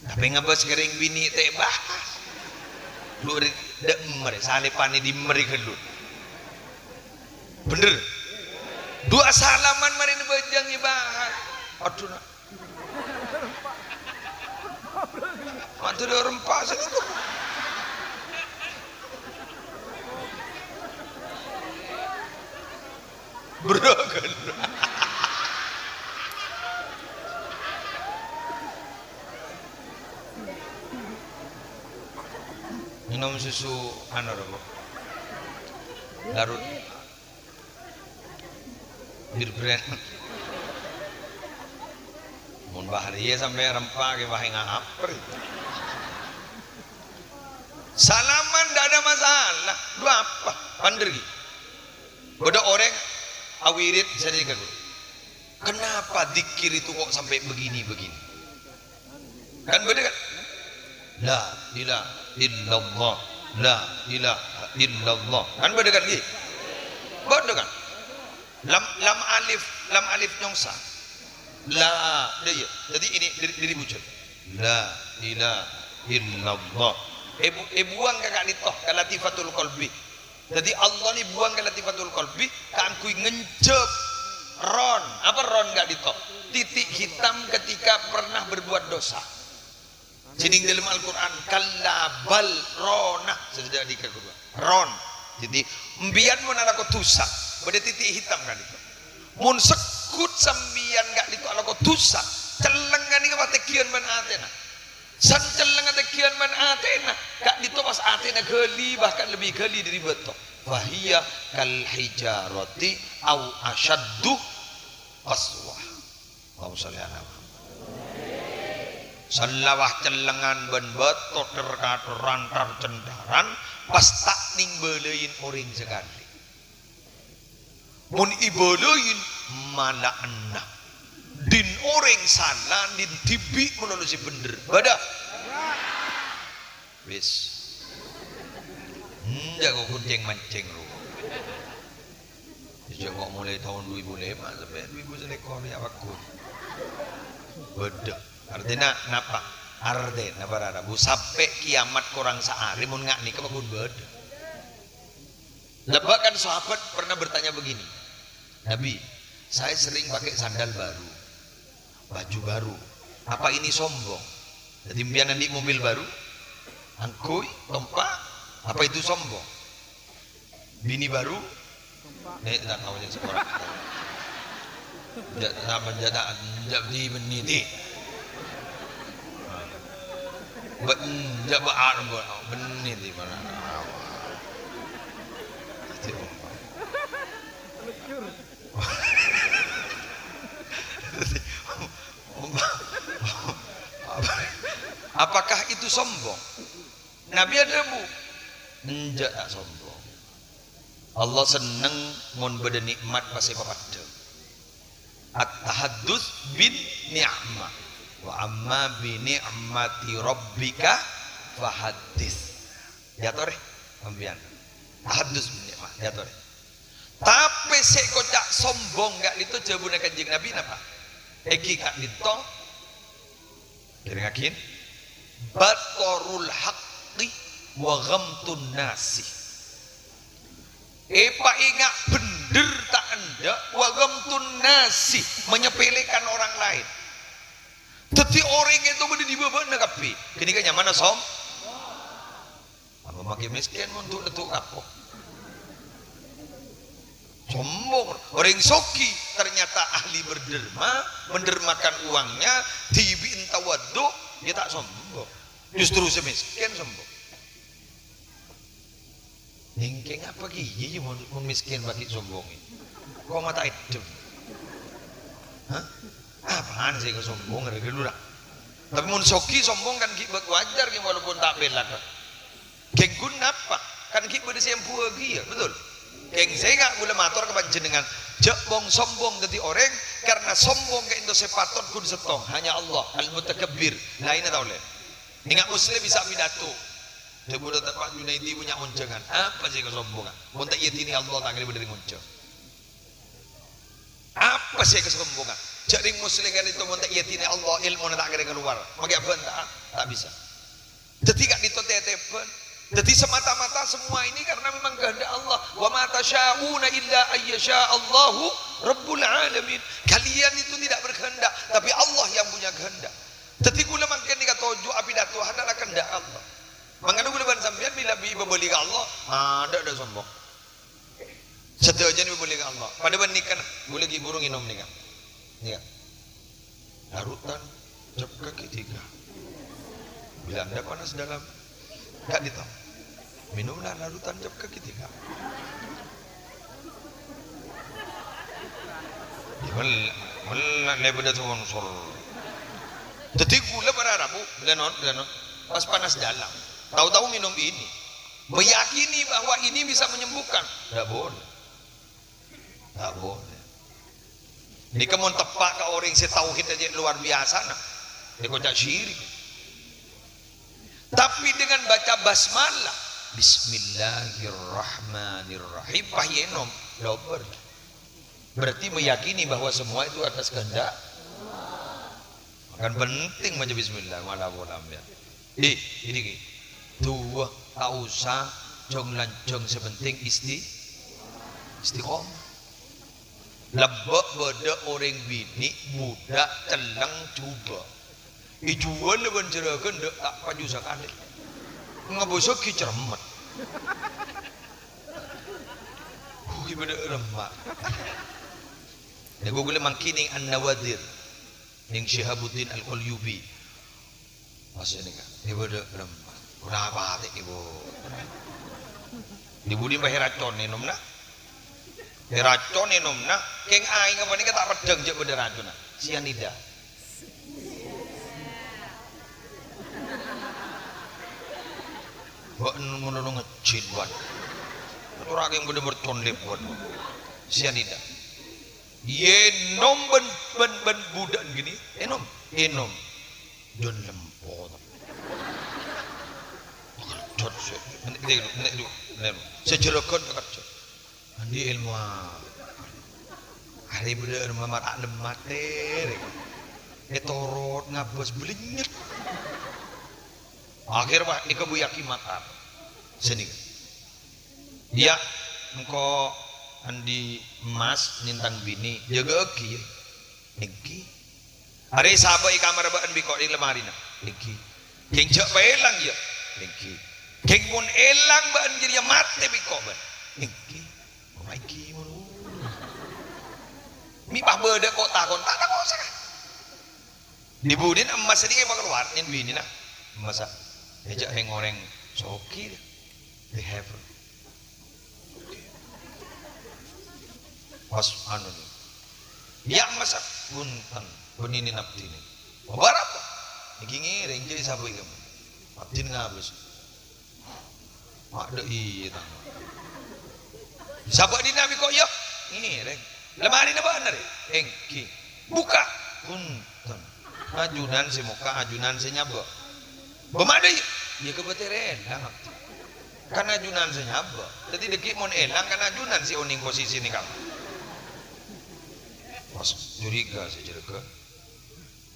Tapè ngabâs ka rèng binè' ta' èbahas. Lu rè-, dâ' emmer, salèpanè dimmer ghâllu. Bhender. Dhu asalaman marèna bhâjâng èbahas. Adhu, na'. Mantu dâ' rempa sè itu. Bro, ghâllu. Ngènom susu anu, ro, Bu? Larut. Bir Brand. Mon Bahriye sampè' rempa ke wah ngapri. Salaman ndak ada masalah. Lu apa? Pandri. Bâdâ orèng awirid sè dhika, Gu. Kenapa dzikir itu kok sampai begini-begini? Kan bâdâ kan? La ilaha illallah, la ilaha illallah. Kan bâdâ kan, ghi? Bâdâ kan? Lam, lam alif, lam alif nyongsa. La, dâ' iyâ. Dhâddhi ini dâri, dâri bujur. La ilaha illallah. Èbu-, èbuwâng ka ka'dinto, ka latifatul qalbi. Dhâddhi, Allah nè buwâng ka latifatul qalbi kaangghuy ngenjhâb ron. Apa ron ka'dinto? Titik hitam ketika pernah berbuat dosa. Jhâ' nèng dâlem Al-Qur'an, kalla bal rana, sè sè dhika ghuru. Ron. Dhâddhi, empèyan mon alako dhusa, bâdâ titik hitam ka'dinto. Mon segghut sampèyan ka'dinto alako dhusa, celleng ka'dinto pas tènggiyân bân atèna. San celleng atènggiyân bân atèna, ka'dinto pas atèna ghâli, bahkan lebbi ghâli dâri bâto. Fahiya kal hijarati au asyaddu qaswa. Allahumma shalli ala Muhammad. San la wah cellengan bân bâto ter-kateran, tar-centaran, pas ta' nèng bâlâi orèng sakalè. Mon èbâlâi, mala'ana. Dhin orèng sala, dhin dhibi' malolo sè bhender. Bâdâ? Wis. Enjâ' kok ghun cèng-mancèng, ro. Sejak kok mulai tahun dua ribu lima sampai dua ribu selikur ya, Pak Gun. Bâdâ. Artèna napa? Artèna para rabu, sampè' kiamat korang saarè mon nga' nèka, Pak Gun, bâdâ. Lah, bahkan sahabat pernah bertanya begini, "Nabi, saya sering pakai sandal baru, baju baru. Apa ini sombong?" Jadi, empèyan andi' mobil baru, angghuy, tompa', apa itu sombong? Bini baru, eh, ta' tao jâ' sekolah. Jâ', ta' jâ', ta' jâ' di bânnè, di. Bân-, jâ' bâ-, bânnè, di mana? Di. Apakah itu sombong? Nabi adhâbu, "Enjâ', ta' sombong. Allah senneng mon bâdâ nikmat pas èpapaddhâng." At-tahadduts bin ni'mah. "Wa amma bi ni'mati rabbika fahaddits." Yâ torè, sampèyan. Tahadduts bin ni'mah, yâ torè. Tapè sè èkoca' sombong ka'dinto, dhâbuna Kanjeng Nabi napa? Èngghi ka'dinto, dèrèngaghi, "Batarul haqqi wa ghamtun nasi." Èpaènga' bhendher ta' endâ', wa ghamtun nasi, menyepelekan orang lain. Dhâddhi orèng itu bâdâ è bâbâna kabbhi. Ghânèka nyamana som-, Apa maskè mèskèn mon du-, du kapo. Sombong. Orèng soghi ternyata ahli berderma, mendermakan uangnya, dhibi'en tawaddu, yâ ta' sombong. Justru sè mèskèn sombong. Èngkèng apa kèya yâ mon, mon mèskèn pagghi' sombong? Kok mata edem? Hah? Apaan sè kasombongan ghâllu ra? Tapè mon soghi sombong kan ghi' bâ-, wajar ghi' walaupun ta' pèlak. Ghun napa? Kan ghi' bâdâ sè èmbhuwâghi yâ, betul? Ghun sènga' kaulâ mator ka panjhennengngan, jhâ' bong-sombong dhâddhi orèng, karna sombong ka'dinto sè patot ghun sèttong, hanya Allah, Al-Mutakabbir, laènna ta' ollè. Ènga' Muslim bisa pidato. Dhâbuna Pak Junaidi bânnya' onjhângan. Apa sè kasombongan? Mon ta' èyadhinè Allah, ta' kèra bâdâ rèng onjhâng. Apa sè kasombongan? Jhâ' rèng Muslim ka'dinto mon ta' èyadhinè Allah, èlmona ta' kèra kalowar. Maskè abhânta, ta' bisa. Dhâddhi ka'dinto tètèbhân. Dhâddhi semata-mata semua ini karena memang kehendak Allah. "Wa ma tasya'una illa ayyasya Allahu rabbul alamin." Kalian itu tidak berkehendak, tapi Allah yang punya kehendak. Dhâddhi kaulâ mangkèn nèka toju' apidato adalah kehendak Allah. Mangkana kaulâ bân sampèyan bilâ bi-, èpabâli ka Allah, adâ', adâ' sombong. Sadhâjâna èpabâli ka Allah. Padâ bân nèka, kaulâ ghi' bhuru ngènom nèka. Nèka. Larutan, cap kaki tiga. Bila Anda panas dalam, ka'dinto. Minumlah larutan cap kaki tiga. Ya, mel-, mel-, lebbâna sponsor. Dhâddhi kaulâ para rabu, bilâ non, bilâ non. Pas panas dalam. Tahu-tahu minum ini. Meyakini bahwa ini bisa menyembuhkan. Tidak boleh. Tidak boleh. Nèka mon teppa' ka orèng sè tauhidda cè' luar biasa, nah. Nèka ca'na syirik. Tapi dengan baca basmalah, "Bismillahirrahmanirrahim," pas ènom, lobâr. Berarti meyakini bahwa semua itu atas kehendak. Kan penting maca bismillah, malah pola, ya. Di, ini ki. Dua, tak usah jong-lanjong, sè penting isti-, istiqomah. Lebbâ' bâdâ orèng binè' budhâk cellèng jhubâ'. Èjhuwâl bân jhurâghân dâ' ta' paju sakalè. Ngabâsaghi cermet. Wih, bâdâ remma'. Nèko kaulâ mangkèn nèng An-Nawadir. Nèng Syihabuddin Al-Qalyubi. Maksudnya kan, ibu dek berempat. Kurang apa hati ibu? Ibu di pahit racun minumna. Pahit racun minumna. Kèng aèng apa nèka ta' peddhâng jhâ' bâdâ racunna. Sianida. Bâ'en ngono ngejjhit, bân. Ator akèng bâdâ mercon lèbât. Sianida. Yè ènom bân, bân, bân budhâ'en gini, ènom, ènom. Dân lempo, tapè. Kerjhât sè, nek, nek, nek, nek, sè jhurâghân kerjhât. Andi' èlmo a-, arè bâdâ mata' lemmat, rè. Ètorot ngabâs blennyet. Akhèr, wah, èkabuyâghi mata'. Sè nèka. Iyâ, engko' andi' emmas nèng tang binè', jâgâ'âghi, yâ. Èngghi. Arè sabâ' è kamarra bâ'en bi' engko' è lemarina. Èngghi. Kèng jhâ' paèlang, yâ. Èngghi. Kèng mon èlang bâ'en jârèya matè bi' engko' bâ'en. Èngghi. Apa èngghi mon. Mè' pas bâdâ ko' takon, ta' tako' saka. Di budina emmas sè èpakalowar nèng binèna. Emmas, a, jhâ' rèng-orèng soghi, they have. Pas anu nè. Yâ, emmas, a, bhunten, bânnè nèng abdhina. Bâbârâmma. Èngghi ngèrèng, jârèya sabâ' èkam. Abdhina ngabâs. Adâ' iyâ, Tang. Sabâ' dinna' bi' ko' iyâ? Ngèrèng. Lè marèna bâ'na rè? Èngghi. Bukka'. Bhunten. Ajunan sè mokka', ajunan sè nyabâ'. Bâ' ma' adâ' iyâ? Iyâ, kabâtèr èlang abdhi. Kan ajunan sè nyabâ'. Dhâddhi dhâggi' mon èlang kan ajunan sè onèng posisina ka'emma. Pas curiga sè jârèya.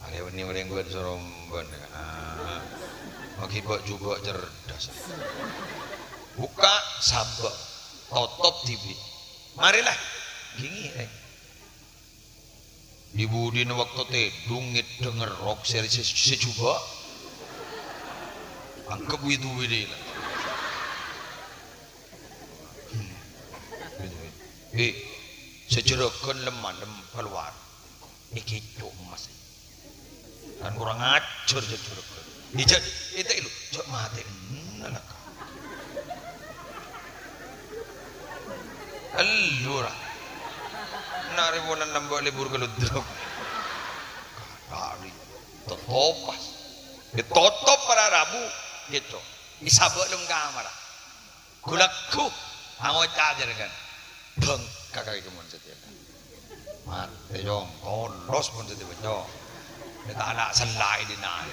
Arè bânnè orèng bân sarombân, ah, makè bâ'-jubâ' cerdas. Bukka', sabâ', totop dhibi'. Marè la, ghi ngèrèng. Di-budina bâkto tèdung ngèdhâng ngerrok sè, sè, sè jubâ'. Angghep widu-widu la. Hmm. Widu-widu. È, sè jârâghân lem-malem kalowar. Èkèco' emmas. Kan kurang ajhâr jâ' jârâghân. Ijâ, ètè' lu, jâ' matè'na la ka. Ellura. Narè polana lambâ' lebur ka Ludruk. Kali. Totopas. Ètotop para rabu. Gitu. Èsabâ' lem kamarra. Ghu-lagghu, angoca' jârèya kan. Bengkak ka kèmon satèya kan. Matè, Cong. Polos mon satèya, Cong. Mè' ta' ana' sella è dinna'.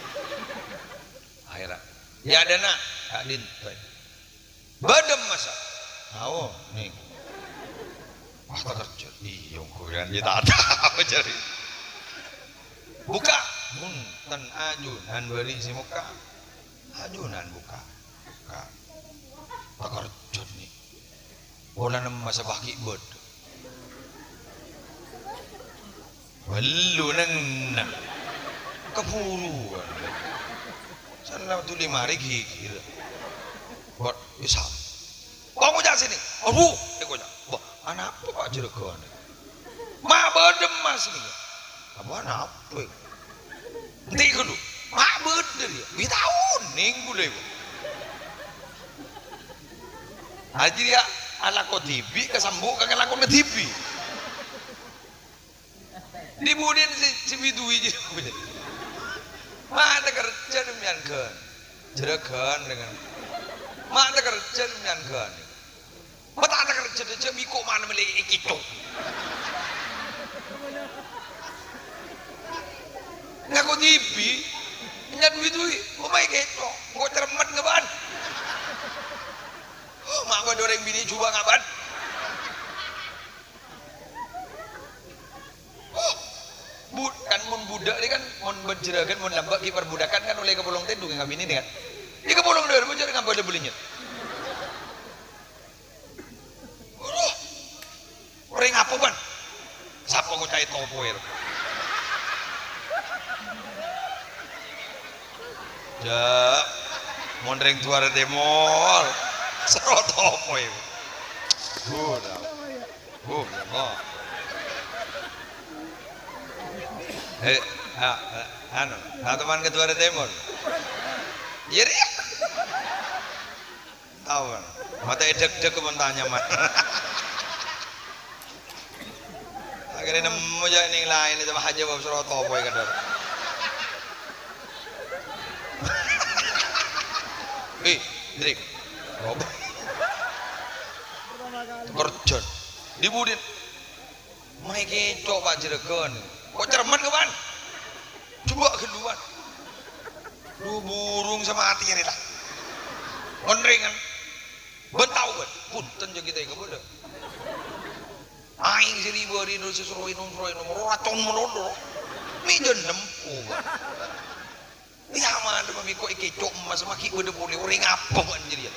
Akhèrra, "Iyâ, dâna, ta' lintè." Bâdâ masa. Awo, nèng. Wah, takerjhât. Iyâ, engko' kan, iyâ, ta' tao jârèya. Bukka'. Bhunten, ajunan bâli' sè mokka'. Ajunan bukka'. Ka-, takerjhât, nè. Polana masa bâgi bâdâ. Bellu neng-neng. Kaburuan. Sana tuli mari gigir. Buat Islam. Kok ngoca' sini? Aduh, eh, ngoca'. Wah, anapa, Pak, jârâghân? Ma' bâdâ emmas nèka. Apa napa? Enti' ghâllu. Ma' bâdâ, yâ. Wi taon nèng ghulâ, yâ. Ajâ, yâ, alako dhibi', kasembu' ka ngalakona dhibi'. Di-budina sè, sè biduwi jârèya. Ma' takerjhât sampèyan ghân. Jârâghân dengan. Ma' takerjhât sampèyan ghân. Ma' ta' takerjhât jâ' bi' ko' mana mèlè èkèco'. Ngako dhibi', nyat duwi-duwi, ko' ma' èkèco', engko' cermet ngabân. Ma' bâdâ orèng binè' jhubâ' ngabân. Bu-, kan mon budhâk nèka kan, mon bân jârâghân, mon lambâ' ghi' parbudhâkân kan ollè kapolong tèdung è kabinèna kan. È kapolong dhârâ bâjâr ngambâ lè-bulènyet. Aduh. Orèng apa, Bân? Sapa koca'è topoè, ro? Jâ', mon rèng Duarè Tèmor, soro topoè. Buda. Oh, ya Allah. Eh, ah, eh, anu, teman ke Duarè Tèmor. Iyâ, rèya. Tao, kan? Mata edek-dek pun tanya, man. Akhirnya nemu aja ning lain itu, Pak Haji, Pak Suroto, apa ya, kadar? Eh, Drik. Apa? Kerja. Di budin. Maè kèco', Pak, jârâghân. Ko' cermet, Kawan? Jhubâ' ghâlluwân. Lu burung sè matè rè la. Ngonrèng, kan? Bân tao, bân. Bhunten, jâ' kita kabâdâ. Aèng sè ribâ-ribâ terros sè soro ènom, soro ènom. Ro racon malolo. Mè' jân nempo, bân. Iyâ, ma' mè' ko' èkèco' emmas, ma' ghi' bâdâ polè orèng apa, bân, jârèya?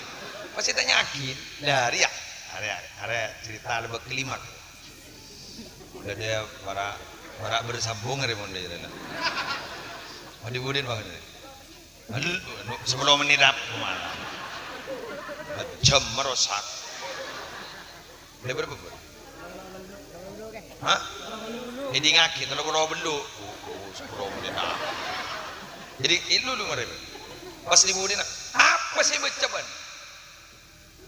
Pas ètanya'aghi, lah, rèya. Arè, arè, arè, cerita lebih klimak. Udah dia para, para bersambung hari Monday, ya, lah. Mandi budin banget ini. Aduh, sepuluh menit apa malah? Jam merusak. Udah berapa, Bu? Hah? Èdingngaghi, tello polo bellu'. Oh, oh, sepuluh menit apa? Jadi, itu lu ngarep. Pas di budin, apa sih baca, Bân?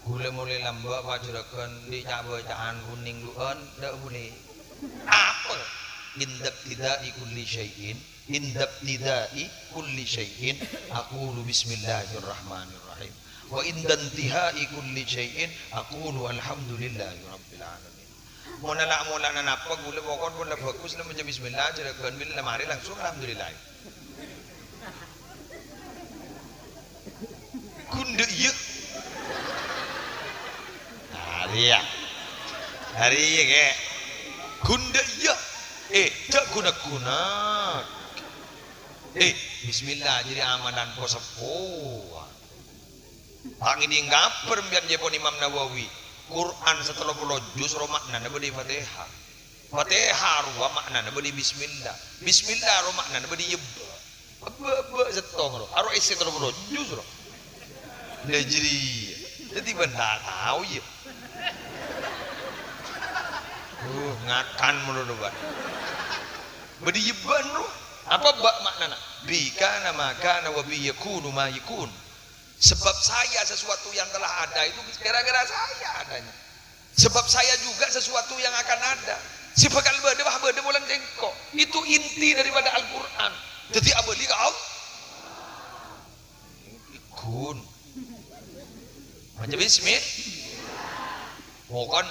Ghulâ molè lambâ', Pak, jârâghân, dhi' ca'-bâca'an, kunèng du'ân, dâ' bulè. Apa? Inda ibtida'i kulli syai'in "Indabtida'i kulli syai'in aqulu bismillahirrahmanirrahim. Wa indantihai kulli syai'in aqulu alhamdulillahi rabbil alamin." Mon la molana napa, ghulâ pokon pon la bhâghus, la maca bismillah, jhârâghân bilâ la marè langsung alhamdulillah. Ghun dâ' iyâ. Arèya. Arèya, Kè. Ghun dâ' iyâ. Eh, jhâ' ghun-aghun. Eh, bismillah, jârèya amalan po-seppo. Ta' ngèdhing kabhâr empèyan, jâ' pon Imam Nawawi. Quran satello polo juz ro ma'nana bâdâ è Fatihah. Fatihah rowa ma'nana bâdâ è bismillah. Bismillah ro ma'nana bâdâ è ebbâ. Ebbâ, ebbâ sèttong ro. Aro èssè tello polo juz ro. Lah jârèya. Dhâddhi bân ta' tao, iyâ. Uh, ngakan mulu, Pak. Bâdâ è ebbâ ro. Apa ebbâ ma'nana? Bi kana ma kana wa bi yakunu ma yakun. Sebab saya sesuatu yang telah ada itu gara-gara saya adanya. Sebab saya juga sesuatu yang akan ada. Sè bhâkal bâdâ, wah, bâdâ polana sèngko'. Itu inti daripada Al-Qur'an. Dhâddhi abâli ka Allah. Ghun. Maca bismillah. Pokon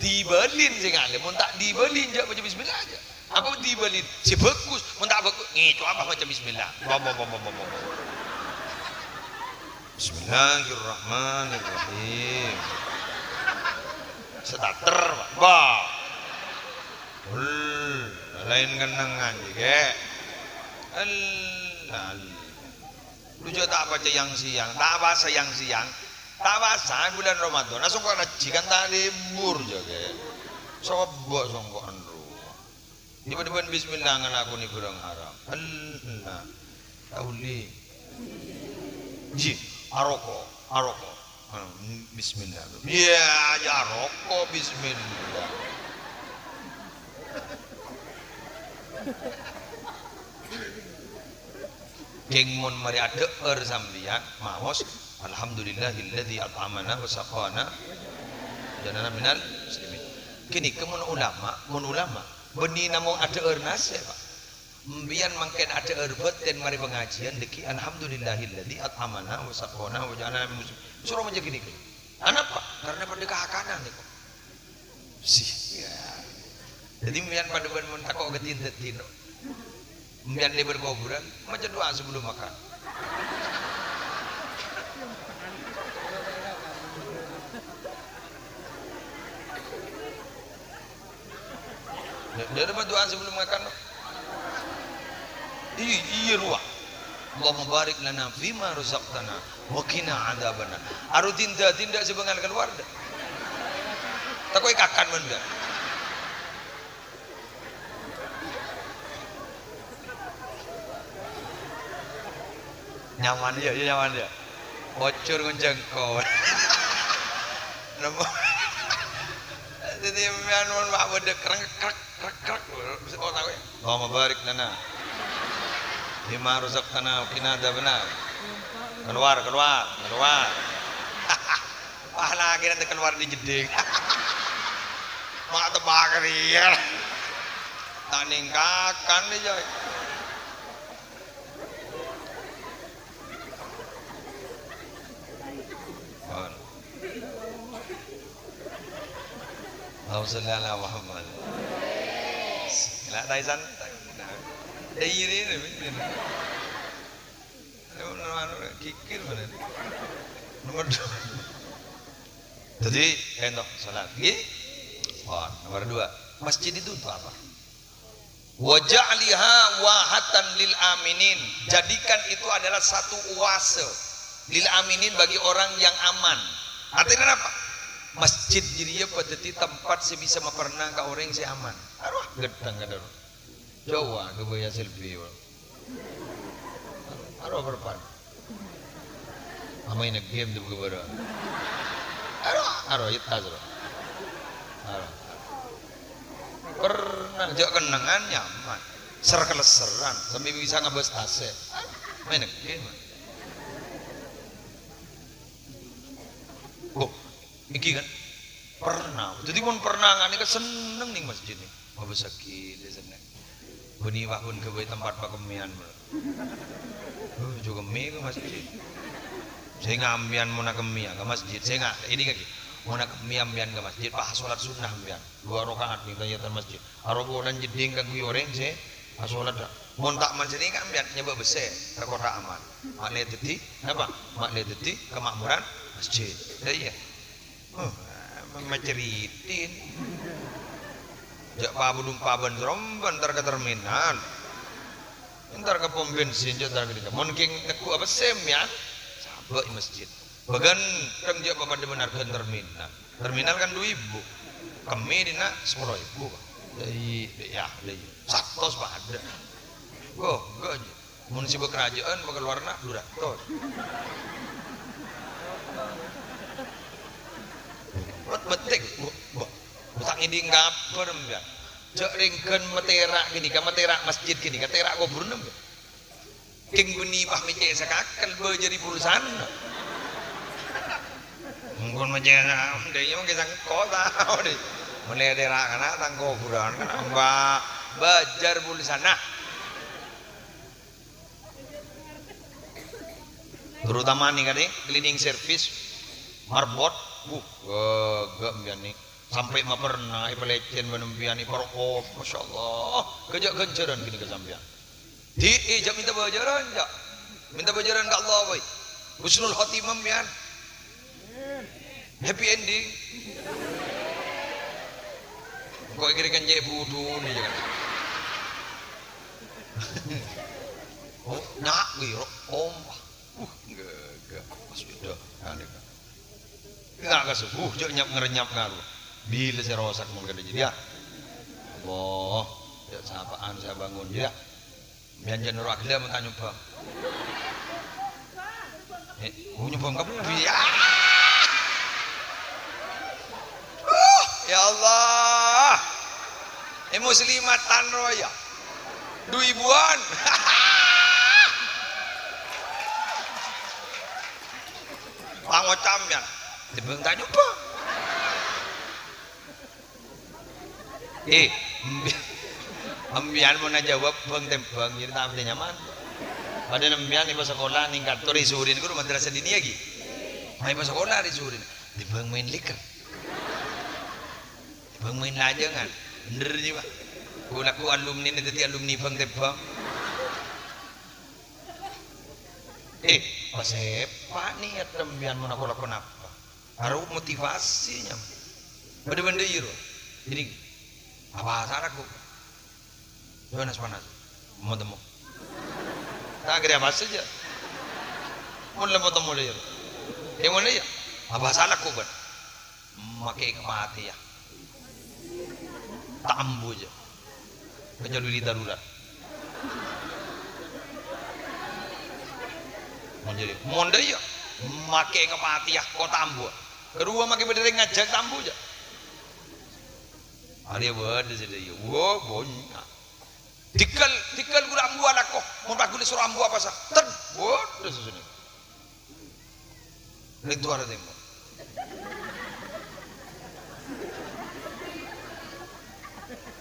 dibâlin sè ngalèm, mon ta' dibâlin jâ' maca bismillah jâ'. Apa dibâlin? Sè bhâghus, mon ta' bhâghus, ngèco' apa maca bismillah. Bom, bom, bom, bom, bom, bom. Bismillahirrahmanirrahim. Starter, Pak. Bah. Ul, laèn kennengngan, Kè. Allah, Allah. Lu jâ' ta' pacèyang sèyang, ta' pasa yang sèyang, ta' pasa bulân Ramadan, songko' ngajhi kan ta' libur jâ', Kè. Sobâ songko' enru. Tiba-tiba bismillah ngalakonè bhârâng haram. Allah. Taulè. Ji, aroko', aroko'. Anu, bismillah. Iyâ, jâ' aroko', bismillah. Kèng mon marè adhâ'âr sampèyan, maos, "Alhamdulillahilladzi at'amana wa saqana, ja'alana minal muslimin." Ghânèka mon ulama, mon ulama, bânnè namong adhâ'âr nasè', Pak. Empèyan mangkèn adhâ'âr bâtèn marè pangajiân, dhâggi', "Alhamdulillahilladzi at'amana wa saqana wa ja'alana minal muslimin." Soro maca ghânèka. Anapa? Karena padâ kakanan nèko. Sih, ya. Jadi, mbiyan padâ bân mon tako' ghâdhiyân dhâddhi, no. Mbiyan lèbâr kobhurân, maca doa sebelum makan. Dâ-, dâ-, apa doa sebelum makan, no? Iyâ, iyâ, rowa. Allahumma barik lana fima razaqtana wa qina adzabannar. Aro tindak-tindak sè bângal kalowar, dâ'. Tako' èkakan, mon, dâ'. Nyaman, yâ, yâ, nyaman, yâ. Ocor ngonjang ko. Nemmo. Jadi, mon, mon, Pak, bâdâ krek, krek, krek, krek. Mesti kok tako', yâ. Allahumma barik lana fima razaqtana wa qina adzabannar. Keluar, keluar, keluar. Wah, lagi nanti keluar di jeding. Mak tebak dia. Tak ningkakan nih, coy. Pon. Allahumma sholli ala Muhammad. La, tai santai. Nah, dai ini, ini, ini. Nomor anu, kikir mana? Nomor dua. Jadi, ento, salat. Nggih? Oh, nomor dua. Masjid itu untuk apa? "Wa ja'liha wahatan lil aminin." Jadikan itu adalah satu oase lil aminin, bagi orang yang aman. Artinya apa? Masjid jârèya padâddhi tempat sè bisa maperna ka orèng sè aman. Arowa, ghâddhâng kadhâr. Coba, coba ya selfie, wah. Aro perpan. Amain game tuh, buru. Aro, aro, itas, aro. Aro. Pernah, jâ' kennengngan nyaman. Ser-keleseran, sampai bisa ngabâs tasè'. Main game. Oh, iki kan pernah. Jadi, mon pernah, ngene kan seneng ning masjid nih. Ngabâsaghi, dia seneng. Bânnè wah ghun ghâbây tempat pakemmèyan. Huh, jhâ' kemmè ka masjid. Sènga' ampèyan mon akemmè ka masjid, sènga' ini kaki. Mon akemmè ampèyan ka masjid, pas asolat sunnah ampèyan. Dua rakaat neng tahiyyatul masjid. Arowa polana jeddhing kaangghuy orèng sè asolat, dâ'. Mon ta' man sènèka ampèyan nyabâ' bessè ka kottha amal. Ma' lè dhâddhi, napa? Ma' lè dhâddhi kamakmuran masjid. Lha iyâ. Huh, ma-, maceritin. Jhâ' pabudung paban seromban entar ka terminal. Entar ka pom bensin, jhâ' entar ka dhika. Mon kèng neggu' apa sèmèyan? Sabâ' è masjid. Bâghân kèng jhâ' papadâ bân arghâna terminal. Terminal kan du èbu. Kemmè dinna' sapolo èbu. Dâi, dâi, yâ, dâi. Satos padâ. Wah, enggak aja. Mon sè bâ' karajâân, bâ' kaluwarna du ratos. Bâ-, bâtèk. Bâ-, bâ-, bâ-, ta' ngèdhing kabhâr, mbak. Jhâ' rèng ghân matèra' ghânèka, matèra' masjid ghânèka, tèra' kobhurânna, mbak. Kèng bânnè pas mècè' sakakel bâjâri pulsana. Mon mècè' sa-, dâ' iyâ mangkè sengko' tao dhi. Mèlè tèra' kana tang kobhurân kana, Mbak, bâjâr pulsana. Terutama nèka nè, cleaning service, marbot, wuh, ghâgghâ' mbiyân nè. Sampè' mapèrna èpalècèn bân mbiyân nè, parokok, masyaallah. Ghâjâ' ghânjhârân ghânèka sampèyan. Dhi'i, jhâ' mènta bâjârân, jhâ'. Mènta bâjârân ka Allah, boy. Husnul khotimah, mèyan. Happy ending. Engko' èkèrè kencè' budhu, nè, jhâ'. Oh, nya', wi, ro-, ompa. Uh, enggak, enggak. Pas beda. Nah, nèka. Enggak ka subuh, jhâ' nyap-ngarènyap ngaru. Bilâ sè rosak mon kadhi jârèya? Allah, jhâ' sapa'an sè abângon jârèya. Bân jhâ' noro' aghellâ' mon ta' nyoba. Eh, oh, nyoba engko' biyâ. Uh, ya Allah. Eh, muslimatan roya. Du èbuwân. Pangocam, yâ. Tèmbhâng ta' nyoba. Eh, embi-, embiyan mon ajâwâb bâng-tèmbhâng, jârèya ta' patè nyaman. Padahal embiyan èpasakola nèng kantor èsorè nèko madrasah diniyah ghi. Ma' èpasakola èsorè. Tèmbhâng maèn lèker. Tèmbhâng maèn lajângan. Bhender jiyâ, Pak. Ghu-, lagghu' alumni nè dhâddhi alumni bâng-tèmbhâng. Eh, pasèpa' niyat embiyan mon ako-lako napa? Harus motivasi, nyam. Bhender-bhender iyâ, ro. Jadi, apa salah kok? Panas-panas. Mau temu. Tak kira apa saja. Mon la mau temu iyâ, ro. Eh, mon iyâ. Apa salah kok, bân? Makè kapatèya. Ta' ambu jâ. Kecuali darurat. Mon jârèya, mon dâ' iyâ, makè kapatèya ko' ta' ambu. Karowa makè bâdâ rèng ngajhâk ta' ambu jâ. Arèya bâdâ sè dâ' iyâ. Wah, bânnya'. Dikal, dikal ghulâ ambu alako. Mon pas ghulâ soro ambu apasa? Ten. Bâdâ sè sènè. Rèng duwârâ tèmor.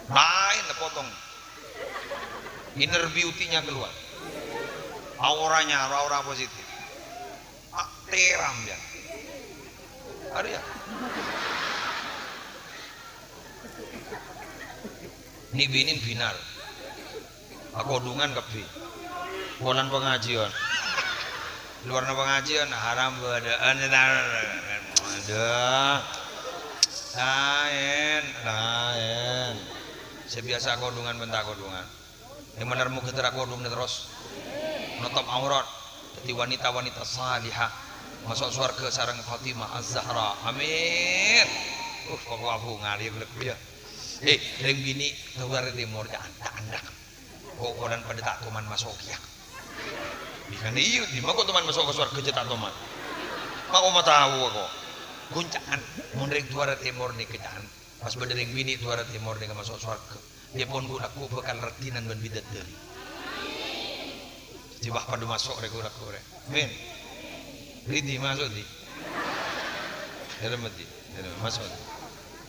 Laèn la potong. Inner beauty-nya keluar. Auranya, aura positif. Ah, tèram, yâ. Arèya. Nè binèn binar. Akodhungan kabbhi. Polana pangajiân. Luarna pangajiân, haram bâdâ'ân. Adhu. Laèn, laèn. Sè biyasa akodhungan bân ta' akodhungan. Sè malar moghâ tèra' kodhungnga terros. Notop aurat. Dhâddhi wanita-wanita salihah. Maso' sowarghâ sareng Fatimah Az-Zahra. Amin. Uh, pokok abu ngalèr lèbbi, yâ. Eh, rèng binè' duwârâ tèmor, ca'an, ca'an, ca'an. Ko'-kolan padâ ta' toman maso' kèya. Bikana iyâ, dimma ko' toman maso' ka sowarghâ jâ ta' toman. Ma' ko' ma' tao ko'. Ghun ca'an, mon rèng duwârâ tèmor nèka ca'an. Pas bâdâ rèng binè' duwârâ tèmor nèka maso' sowarghâ. Iyâ pon ghu-, lagghu' bhâkal raddhinan bân bidadari. Dhâddhi wah padâ maso' rè ghu-, lagghu' rè. Amin. Ridi maso' dhi. Dâlem ati. Dâlem maso'.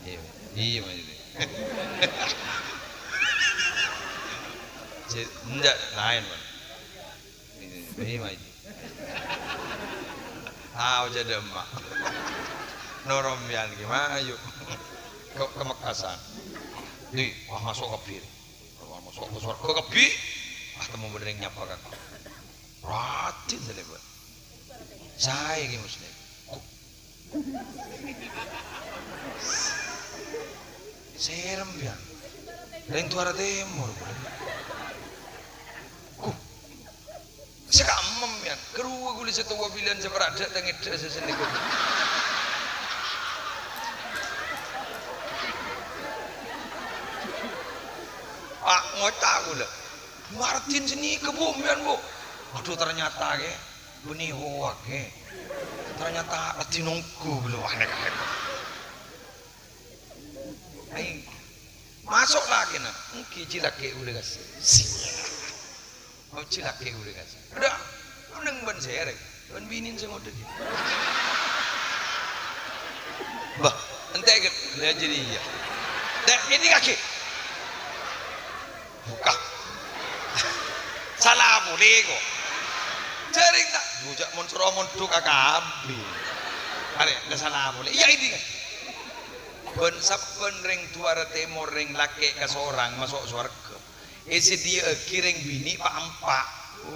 Iyâ. Iyâ, maso'. Jâ-, enjâ', laèn, Bân. Ini, ini, Ma', ini. Ah, ojâ dâ' emma'. Noro' bi'en ghi, Ma', ayo. Ka, ka Mekkasan. Di, wah, maso' kabbhi. Wah, maso' ka sowarghâ kabbhi. Ah, temmo bâdâ orèng nyapa, Kak. Raddhin sè lèbât. Saè ghi, Muslim. Serem, ya. Rèng Duwârâ Tèmor, bro. Ku. Sè kamem, ya. Karowa ghulâ sè towa bilân sè parajâ tengedhâ sè sennèng. Ah, ngoca' ghulâ. Mardin sennèng kebumyan, Bu. Aduh, ternyata, ghi. Bânnè hoak, ghi. Ternyata raddhin ongghu ghulâ, wah, nèka. Ai, maso' lakèna, èngghi jhi lakè' ghulâ kasè. Oh, jhi lakè' ghulâ kasè. Udah, onèng bân sèrèng, bân binèn sè ngodâ ghi. Bah, entè' ghi, la jârèya. Dek, ini kaki. Buka. Sala polè, kok. Jârèng ta', bujâ mon soro mondhuk akabbhi. Arè, la sala polè. Iyâ, ini kan. Bân sabbhân rèng Duwârâ Tèmor, rèng lakè' kasorang maso' sowarghâ. Èsadhiyâ'aghi rèng binè' pa'-empa'.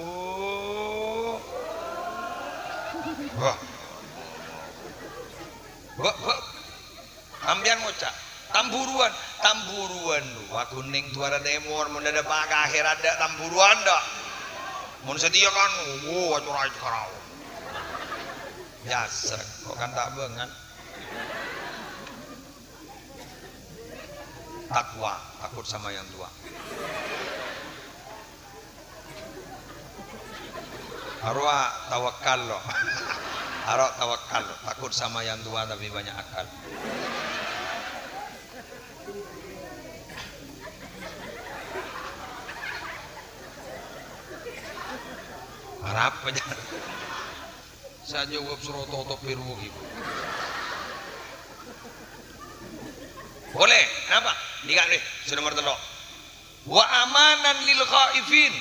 Oh. Wah. Bâ', bâ'. Sampèyan ngoca', "Tamburuwân, tamburuwân rowa ghun nèng Duwârâ Tèmor, mon dâ' pa' ka akhèrat dâ' tamburuwân dâ'." Mon satèya kan, wo, acora' karaos. Jasrek, kok kan ta' bângal. Takwa, takut sama yang tua. Arowa tawakal, lo. Arowa tawakal, lo. Takut sama yang tua tapi banyak akal. Arapa, jâ? Sè ajâwâb soro totop biru ghi. Boleh, napa? Nèka, nè, sè nomor tello'. "Wa amanan lil khaifin."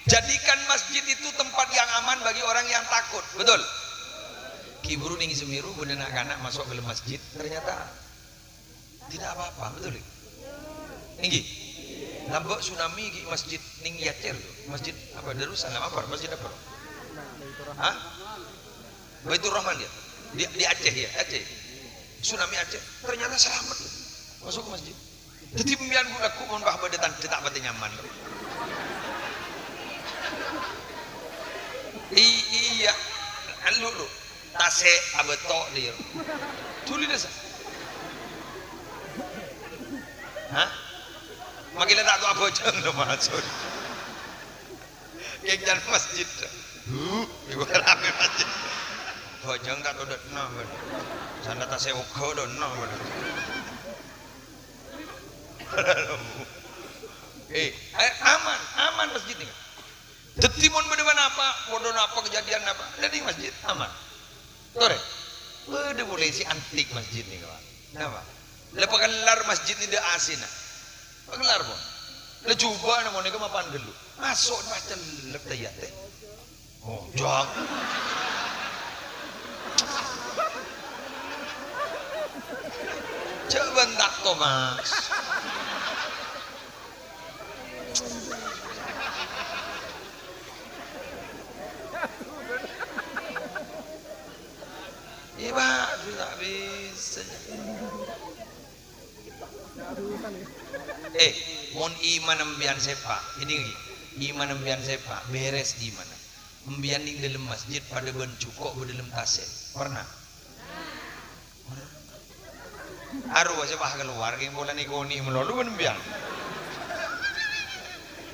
Jadikan masjid itu tempat yang aman bagi orang yang takut. Betul? Ghi buru nèng Semeru, bâdâ na'-kana' maso' ka dâlem masjid, ternyata tidak apa-apa, betul, ghi? Èngghi. Lambâ' tsunami ghi masjid nèng Aceh, masjid apa? Darussalam apa? Masjid apa? Hah? Baitur Rahman, ya? Di, di Aceh, ya, Aceh. Tsunami Aceh, ternyata selamat, loh. Masuk ke masjid. Jadi, pembian bu lagu mon bah bâdâ tandhâ ta' patè nyaman, loh. I-, iyâ. Lu, lu. Tasè' abâto', Dir. Dhuli dâ, sa. Hah? Makkèla ta' towa abhâjâng, loh, maksud. Kèng jân masjid. Huh, ibu rame masjid. Bhâjâng ta' todâ' na', bân. Sanda tasè' oghâ dâ' na', bân. Eh, eh, aman, aman masjid nèka. Dhâddhi mon bâdâ napa, bâdâ napa kejadian napa, la nèng masjid aman. Torè, bâdâ polisi antik masjid nèka, Pak. Napa? La pakellar masjid nèka dâ' A C-na. Pakellar, pon. La jubâna mon nèka mapan ghâllu. Maso' pas cellep tè-iyâ tè. Oh, jâng. Jâ' bânta, Tomas. Iyâ, Pak, ta' bisa. Eh, mon iman empèyan sèpa', ini lagi, iman empèyan sèpa', bèrès iman. Empèyan nèng dâlem masjid padâ bân jhuko' bâdâ dâlem tasè'. Pernah? Arowa sè pas kalowar, kèng polana èkonè'è malolo bân empèyan.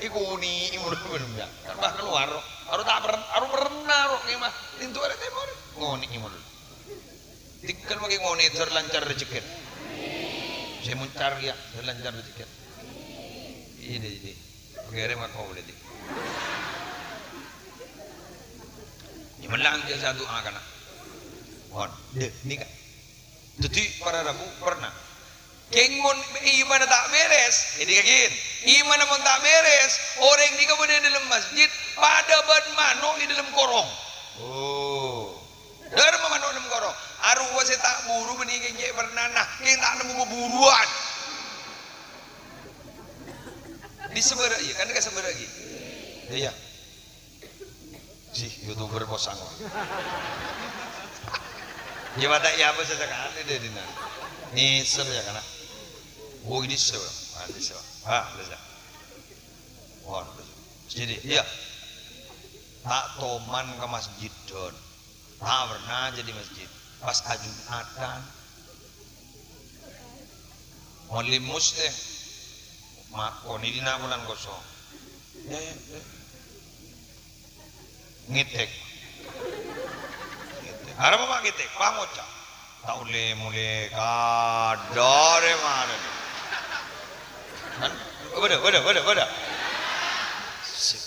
Èkonè'è malolo bân empèyan. Kan pas kalowar, aro ta' per-, aro pernah, ro, kèng mah. Lèndu arè tèmor, ngonè'è malolo. Tèngghâl makè ngonè'è dâr lancar rejhekkèna. Sè moncar, yâ, dâr lancar rejhekkèna. Ini, ini. Pengèrèm aku boleh, di. Ini menang dia satu, ah, kana. Pon. Deh, ini kan. Jadi, para rabu pernah. Kèng mon imanna ta' bèrès, ini kagi'in. Imanna mon ta' bherres, orèng nèka bâdâ è dâlem masjid, padâ bân mano' è dâlem korong. Oh. Dâremma mano' è dâlem korong. Arowa sè ta' buru bânnè kèng cè' pernana, kèng ta' nemmo bâburuwân. Dhisabârâ' iyâ, kan ka sabârâ' ghi. Iyâ. Sih, YouTuber posang, wah. Iyâ, mata iyâ apa sakalè dâ' dinna'. Nyesel ya, kana. Oh, ini sel. Ah, ini sel. Ah, bisa. Wah, bisa. Jadi, iyâ. Ta' toman ka masjid, Don. Ta' pernah jadi masjid. Pas ajum'atan. Malimus tè. Makon è dinna' bulân kosong. Yâ, yâ, yâ. Ngètèk. Ngètèk. Arapa, Pak, ngètèk? Pangoca'. Ta' ollè molè kadâ' rè mara. Kan? Bâdâ, bâdâ, bâdâ, bâdâ. Sip.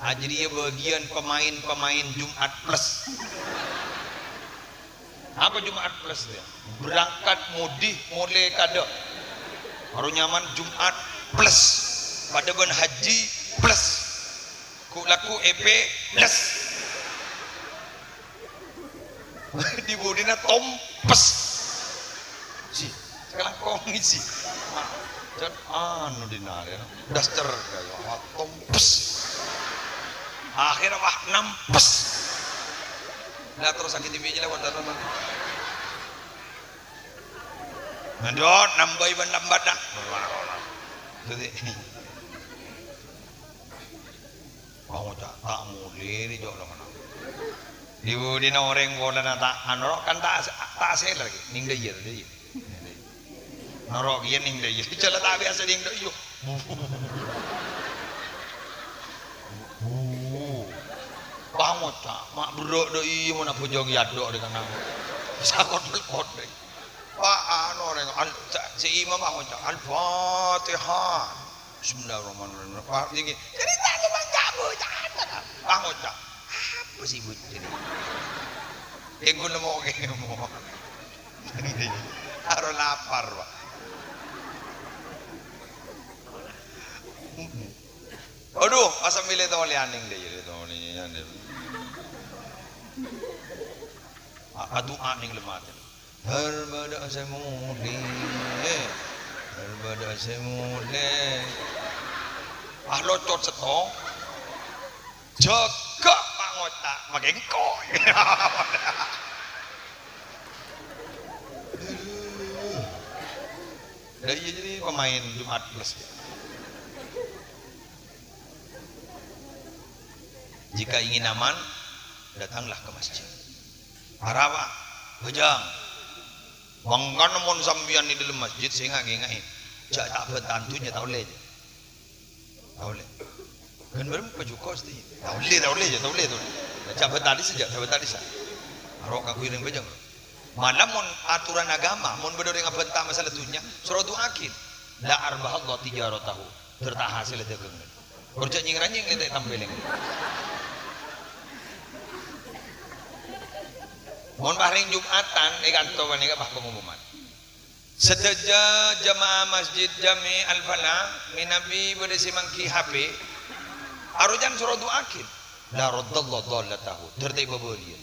Ajâriyâ bâgiyân pemain-pemain Jumat Plus. Apa Jumat Plus ya? Berangkat mudik mulai kadâ'. Baru nyaman Jumat Plus. Padâ bân haji plus. Ku laku E P plus. Di budina tompes. Si, kalangkong si. Dan anu dinalè, daster kaya tompes. Akhirnya wah nampes. Lah terus sakit T V aja lewat dalam. Nandot nambahi ban lambat dah. Jadi Wong ta', ta' molè rè, Cok, lo kana. Di budina orèng polana ta' anu, kan ta', ta' asèla ghi, nèng dâ' iyâ, dâ' iyâ. Noro' kèya nèng dâ' iyâ. Jhâ' la ta' biyasa nèng dâ' iyâ. Pangoca', ma' berrâ' dâ' iyâ, mon abhâjâng èyadok rè kana. Sakot-lekot rè. Pa-, anu, orèng, al-, sa-, si imam pangoca', "Al-Fatihah." Bismillahirrahmanirrahim. Wah, nèka. Jadi, tadi mangga bocah, Pak. Bang Oca'. Apa sih bocah ini? Yang gua nemo kemo. Aro lapar, Pak. Aduh, asam milih tolè aning deh, ya, tolè, ya, ya. A-, aduh, aning lemah. Dârbâdâ sè molè, dârbâdâ sè molè. Ah, locot sèttong. Jâgâ, Pak Ngoca', makè engko'. Lah, iyâ, jadi pemain Jumat Plus. Jika ingin aman, datanglah ke masjid. Arapa? Bhâjâng. Mangkana mon sampèyan è dâlem masjid, sènga', ngènga'è. Jhâ' ta' bhânta dhunnya, ta' ollè. Ta' ollè. Kan bârâmpa jhuko' sè ta' ollè, ta' ollè, jhâ' ta' ollè, ta' ollè. Jhâ' bhânta dhisa, jhâ' bhânta dhisa. Aro kaangghuy rèng bhâjâng. Malah mon atoran agama, mon bâdâ orèng abhânta masalah dhunnya, soro du'aaghi. La arbahallahu tijaratahu. Bhârta hasèlla dâgângnga. Orjâ nyèng-ranyèng lèntè' tampèlèng. Mon pas rèng Jum'atan è kanto panèka pas pengumuman. Sadhâjâ jamaah Masjid Jami Al-Falah mènabi bâdâ sè mangghi H P, arojân soro du'aaghi. La raddallahu dhallatahu. Dâr ta' èbâbâliyâ.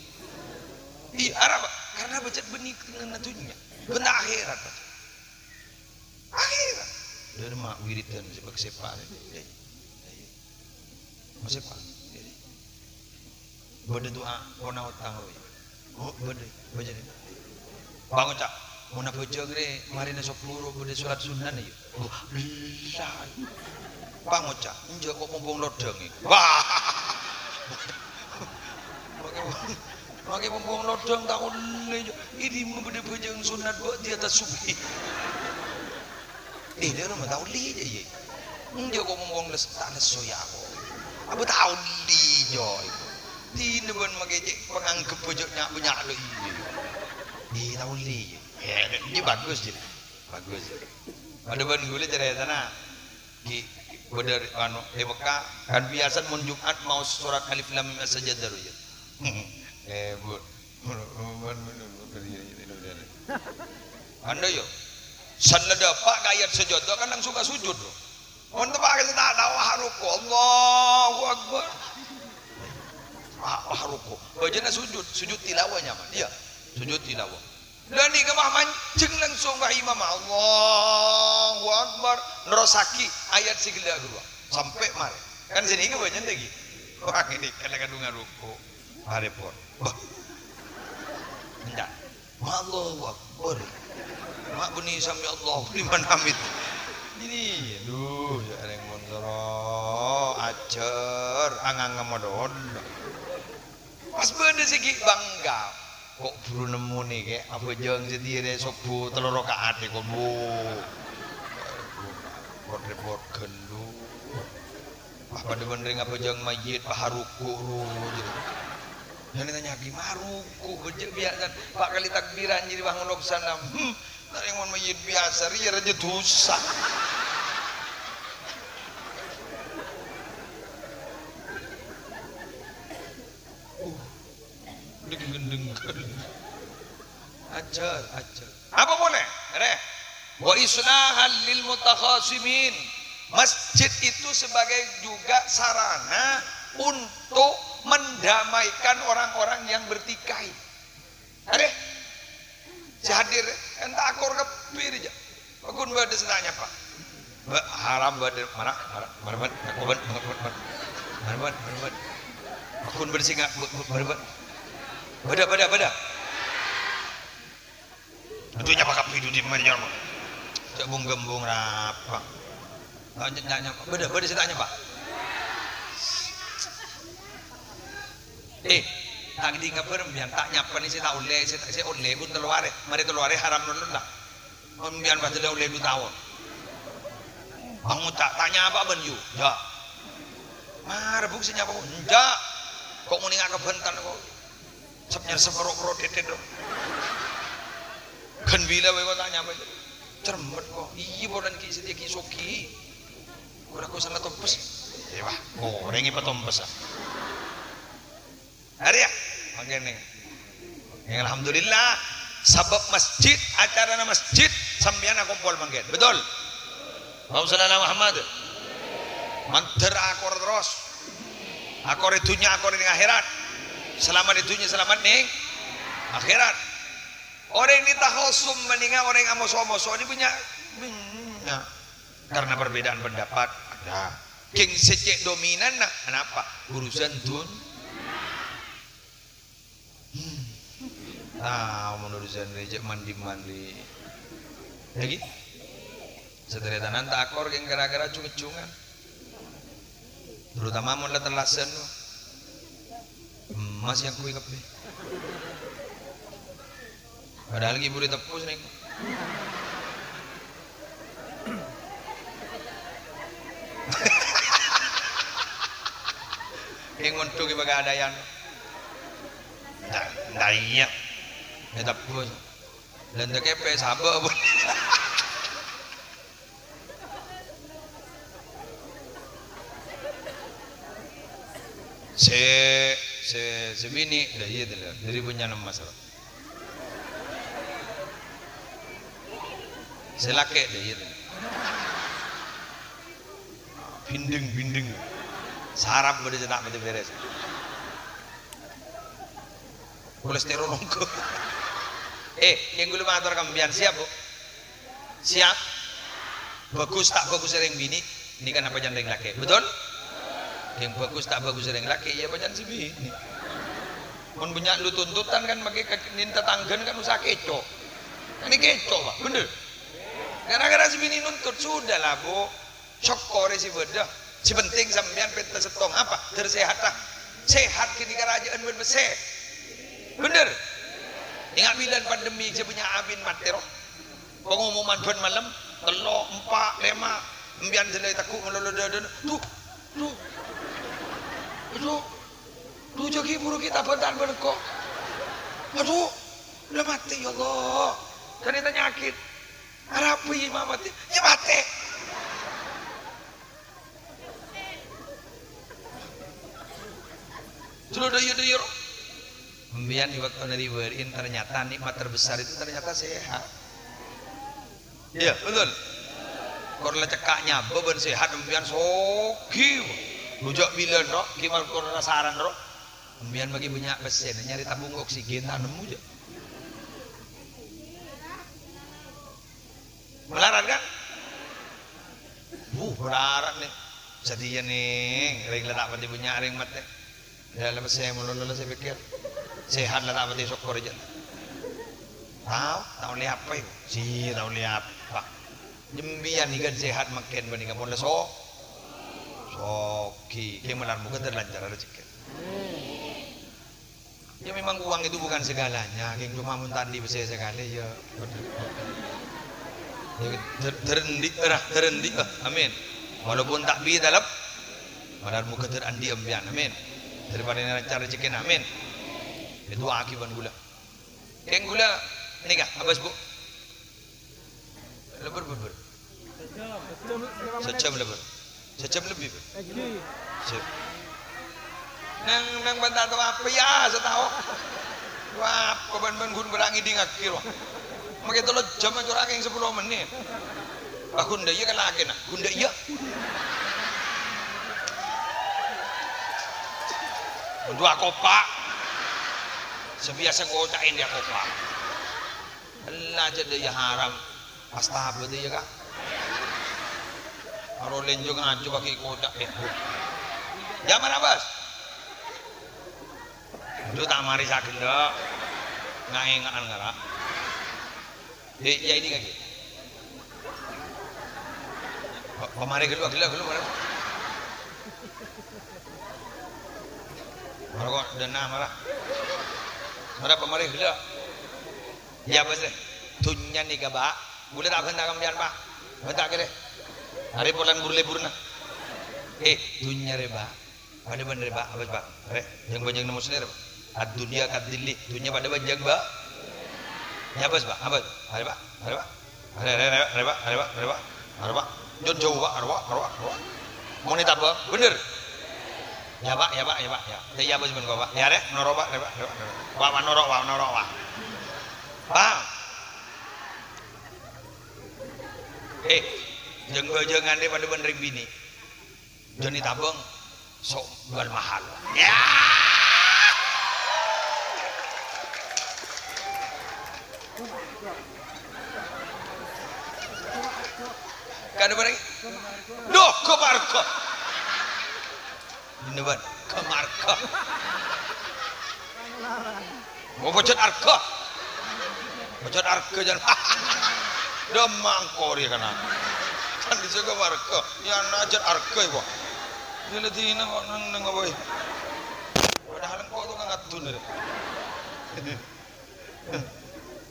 Iyâ, arapa? Karena bhâjâng bânnè tengnga'na dhunnya. Bhânta akhèrat, bhâjâng. Akhèrat. Dâri ma' wiridan sèpa'-sèpa'. Masèpa'. Bâdâ du'a pona otang rowa. Oh, bâdâ. Bâjâ rè. Bang Oca', monna bhâjâng rè, marèna sopuro bâdâ solat sunnah, yâ? Oh, ella. Bang Oca', enjâ' ko' pompong lodhâng, yâ? Wah. Makè, makè pompong lodhâng ta' ollè, yâ. Ini bâdâ bhâjâng sunnah, Bu, di atas subuh. Eh, dâ' roma ta' ollè jâ, iyâ. Enjâ' ko' mon wong les-, ta' lesso, yâ, ko'. Apa ta' ollè, jâ, iyâ. Dinah bân makè cè' panganggep jâ' nya'-, nya' lo, iyâ. Eh, ta' ollè, iyâ. Eh, iyâ bagus, jâ. Bagus. Padâ bân ghulâ carètana. Ghi, bâdâ, anu, è Mekkah, kan biyasana mon Jum'at maos sorat Alif Lam Mim As-Sajdah, yâ. Eh, Bu. Anda, yâ. Sella dâpa' ka ayat sajâdâ kan langsung ka sujud, loh. Mon teppa' ka sè ta' tao, wah, ruku', Allahu Akbar. Wah, wah, ruku'. Bâjâna sujud, sujud tilawah nyaman. Iyâ, sujud tilawah. Lah nèka wah manjeng langsung ka imam, Allahu Akbar. Nerrossaghi ayat sè ghellâ' ghâruwa. Sampè' marè. Kan sè nèka bâjâna lagi. Wah, nèka la kadhungan ruku'. Marè pon. Bâh. Enjâ'. Allahu Akbar. Ma' bânnè sami Allahu liman hamid. Ini, aduh, ya, rèng mon soro ajhâr, anganga modon. Pas bâdâ sè ghi' bângga. Ko' buru nemmo nèka, abhâjâng sè dhiyâ rè sobbhu tello raka'at è kono. Repot-repot ghâllu. Wah, padâ bân rèng abhâjâng mayyit, wah, ruku' ro, jârèya. Yang ditanya'aghi, "Ma' ruku', bâjâ biyasana, pa' kalè takbiran, jârèya, wah, ngono' salam." Hmm, ta' rèng mon mayyit biyasa, rèya rajâ dhusa. Uh, deng-deng. Ajhâr, ajhâr. Apa polè? Rè. "Wa islahan lil mutakhasimin." Masjid itu sebagai juga sarana untuk mendamaikan orang-orang yang bertikai. Arè, sè hadir, ènta' akor kabbhi rèya. Paggun bâdâ sè ta' nyapa. Bâ-, haram bâdâ, mara, mara, mara, bâ-, mara, bâ-, mara, bâ-, mara, bâ-, mara, bâ-. Paggun bâdâ sè nga-, bâ-, bâ-, mara, bâ-. Bâdâ, bâdâ, bâdâ. Dudu nyapa kabbhi, dudu di mari nyapa. Cak bung-gembung rapa. Ta' ny-, ta' nyapa. Bâdâ, bâdâ sè ta' nyapa. Eh, ta' ngèdhing kabhâr, mbiyan ta' nyapa nè sè ta' ollè, sè ta', sè ollè pon tello arè. Marè tello arè haram non la. Mon mbiyan pas dâlâ ollè du taon. Bang nguca', ta' nyapa bân yu. Enjâ'. Mara buk sè nyapa, enjâ'. Ko' ngonènga ka bhântan ko'. Sep-nyersep ro-, ro-, det-det, do. Ghân bilâ bhâi ko' ta' nyapa. Cermet ko'. Iyâ, polana ghi' satèya ghi' soghi. Ora ko' sana tompes. Iyâ, wah, orèng èpatompes, ah. Arèya, mangkèn nèng. Nèng, alhamdulillah, sabâb masjid, acarana masjid, sampèyan akompol mangkèn. Betul? Allahumma shalli ala Muhammad. Mandhâr akor terros. Akor è dhunnya, akor nèng akhèrat. Salamet è dhunnya, salamet nèng akhèrat. Orèng nè takhasum, mendingan orèng amoso-moso nè bânnya', bânnya'. Karena perbedaan pendapat, ada. Kèng sè cè' dominanna, anapa? Urusan dun-, hmm. Ah, mon urusan rè cè' mandi-mandi. Lagi? Sataretanan ta' akor kèng gara-gara cung-cungan. Terutama mon la tellasan, emmas yang kuwi kabbhi. Padahal ghi' buru tepus nèng. Kèng mondhuk ghi' pagadâyan. Nda-, nda iyâ. Ètepus. Lha nda kèpè sabâ' pon. Sè, sè, sè binè', lah iyâ, lah, dâri bânnya'na emmas, lah. Sè lakè', lah iyâ, lah. Bindeng-bindeng. Sarap bâdâ sè ta' patè bèrès. Kolesterol ongghu. Eh, yang ghulâ mator ka sampèyan, siap, Bu? Siap? Bagus ta' bagus rèng binè', nèka kan apa jhân rèng lakè', betul? Yang bagus ta' bagus rèng lakè', iyâ apa jhân sè binè'. Mon bânnya' lu tuntutan kan, makkè ka nèng tatangghâna kan usaha kèco'. Kan kèco', Pak, bener? Gara-gara sè binè' nuntut, sudahlah, Bu. Sokkorè sè bâdâ. Sè penting sampèyan pènta sèttong apa? Dâr sèhata. Sèhat ghânèka rajâ'ân bân pèssè. Bhender? Enga' bilân pandemi jâ bânnya' abin matè, ro. Pengumuman bân malem, tello', empa', lèma'. Sampèyan sè la ètegghu' malolo dâdâna. Duh, duh. Aduh. Duh, jâ ghi' buru ghi' tabântan bân engko'. Aduh, la matè, ya Allah. Jârèya tanyakèt. Arapa, yâ, ma' matè? Yâ, matè. Dulu dâ' iyâ, dâ' iyâ, ro. Sampèyan è bâktona dibâri'in, ternyata nikmat terbesar itu ternyata sehat. Iyâ, betul. Kor la cekka' nyabâ bân sehat, empèyan soghi. Rujâ' bilân, ro, ghi' mal kor rasaran, ro. Empèyan maghi bânnya' pèssèna, nyarè tabung oksigen, ta' nemmo, jâ'. Malarat, kan? Wuh, malarat, nè. Sadhiyâ, nè, rèng la ta' patè bânnya' rèng matè. Dâlem sè malolo la sè pèkkèr. Sehat la ta' patè sokkor, jâ'. Tao, ta' ollè apa, yâ? Si, ta' ollè apa. Jembiyân nèka sehat mangkèn panèka pon la so-, soghi. Kè malar moghâ lancar rejhekkèna. Ya, memang uang itu bukan segalanya, geng, cuma mon ta' andi' pèssè sakalè, ya. Ya, ter-, terandi, eh, terandi, eh, amin. Walaupun ta' bi talep, malar moghâ terandi empèyan, amin. Daripada lancar rejhekkèna, amin. Èdu'aaghi bân ghulâ. Geng, ghulâ nèka, abâs, Bu. Lebbur, bur, bur. Sajjhâm lebbur. Sajjhâm lebbi, bur. Sip. Nang, nang bân ta' tao apa, ya, sataon. Wah, apa bân, bân ghun bârâ' ngèdingngaghi, wah. Makè tello jam, cora' kèng sapolo mennit. Wah, ghun dâ' iyâ ka lakèna. Ghun dâ' iyâ. Dua kopa'. Sabiyasa koca'è dua kopa'. Ella, jâ' dâ' iyâ haram. Astagfirullah, ya, Kak. Aro lenjong aju pagi koca', eh. Ya, mara, Bos. Aduh, ta' marè sagellâ'. Ngaènga'an ngara. Eh, ya, ini kaki. Kok, kok marè ghellâ', ghellâ', ghellâ', mara. Mara kok, dâna, mara. Mara, kok marè ghellâ'. Iyâ, Bos, rè. Dhunnya nèka, Pak. Bulâ ta' bânta' sampèyan, Pak. Bânta' kèrè. Arè polana buru lebbhurrâ. Eh, dhunnya rè, Pak. Padâ bân rè, Pak. Abâs, Pak. Rè, jâng-bâjâng nemmo sènè rè, Pak. Ad-dunya kadzilli. Dhunnya padâ bân jâng-bâ-, iyâ, abâs, Pak. Abâs. Arè, Pak. Arè, Pak. Arè, arè, arè, arè, Pak, arè, Pak, arè, Pak. Arè, Pak. Jon jâu, Pak, arè, Pak, arè, Pak, arè, Pak. Mon ètabâng, bhender. Ya, Pak, ya, Pak, ya, Pak, ya. Tè, ya, Pak, semen, Pak. Ya, rè, noro', Pak, rè, Pak, rè, Pak, rè, Pak. Pak, Pak, noro', Pak, noro', Pak. Pak. Eh, jâng-bâjângan rè padâ bân rèng binè'. Jhâ' ètabâng, sok jual mahal. Ya. Kadhi bârâmma? Duh, kok marga. Dinna bân, kok marga. Mau pojhât arga. Pojhât arga, jân. Dâ' mangkor, ya, kana'. Kan dhisè' kok marga. Ya, na' jhât arga, ya, kok. Dina-dina kok neng-neng apa, ya? Padahal engko' tuh ngadun, ya.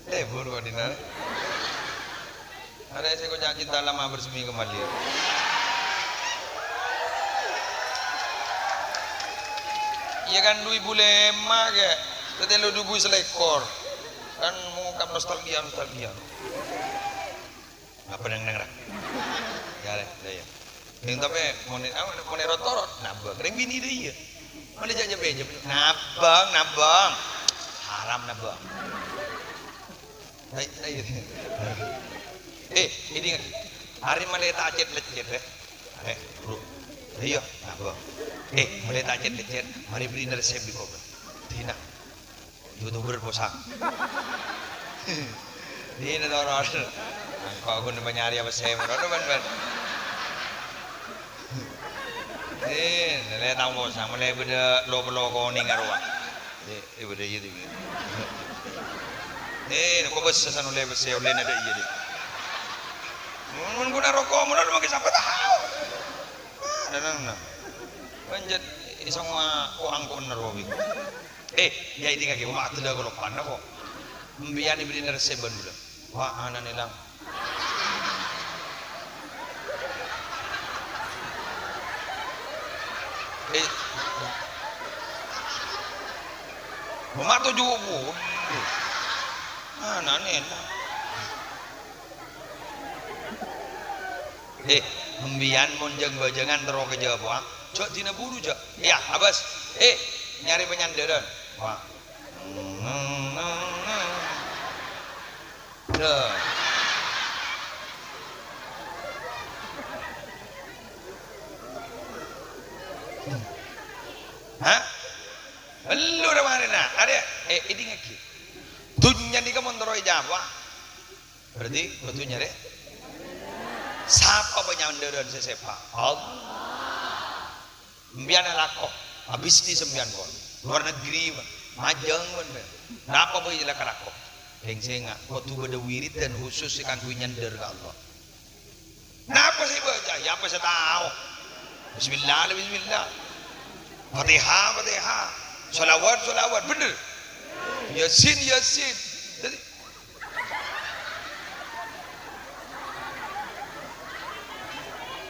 Lebbhur kok dina. Arè sè koca' cinta lama bersemi kembali. Iyâ kan, du èbu lèma', kè. Tèttè lu du èbu salèkor. Kan mongkap nostalgia, nostalgia. Apa neng-neng ra? Ya, rè, ya, ya. Yang tapi, mon, ah, mon ro-toro, nabâng. Rèng binè' dâ' iyâ. Mon jhâ' jhâ' pèjhâ. Nabâng, nabâng. Haram nabâng. Hai, hai. Eh, ini kan. Arè malè ta' cet-leccet, eh. Eh, bro. Iyâ, nabâng. Eh, malè ta' cet-leccet. Marè bâri' resep dhi' kobâ. Dina. YouTuber posang. Dina toro'. Engko' ghun manyarè apa sè moro, bân, bân. Dina, lè tao posang, malè bâdâ lo-, lo-, konèng arowa. Eh, eh, bâdâ iyâ, iyâ. Eh, kok bâsa san ollè bâsa, ollè nada iyâ, deh. Mun, mun guna roko', mun lu mangkè sapa tao? Ah, nah, nah, nah. Panjhât iso nga-, ko angko nerro bi. Eh, ya ini kaki, wa adla kalopan, napa? Mbiyan ibri nerse bandula. Wa anane lang. Eh. Mama tuju bu. Anane lang. Eh, mbiyan mon jâng-bâjângan terro ka Jawa, jhâ' dina buru, jhâ'. Iyâ, abâs. Eh, nyarè panyandhârân. Wah. Dâ. Hah? Ella ra marèna. Arè, eh, èdingngaghi. Dhunnya nèka mon terro ècapa'a, berarti kodhu nyarè. Sapa panyandârân sè sèpa'? Allah. Sampèyan alako, abisnis sampèyan pon. Luar negeri pon, majâng pon, pon. Napa bhâi la kalako? Kèng sènga', kodhu bâdâ wiridan khusus sè kaangghuy nyandâr ka Allah. Napa sè èbâca? Ya apa sè tao. Bismillah, bismillah. Fatihah, Fatihah. Shalawat, shalawat. Bhender. Yasin, Yasin. Jadi,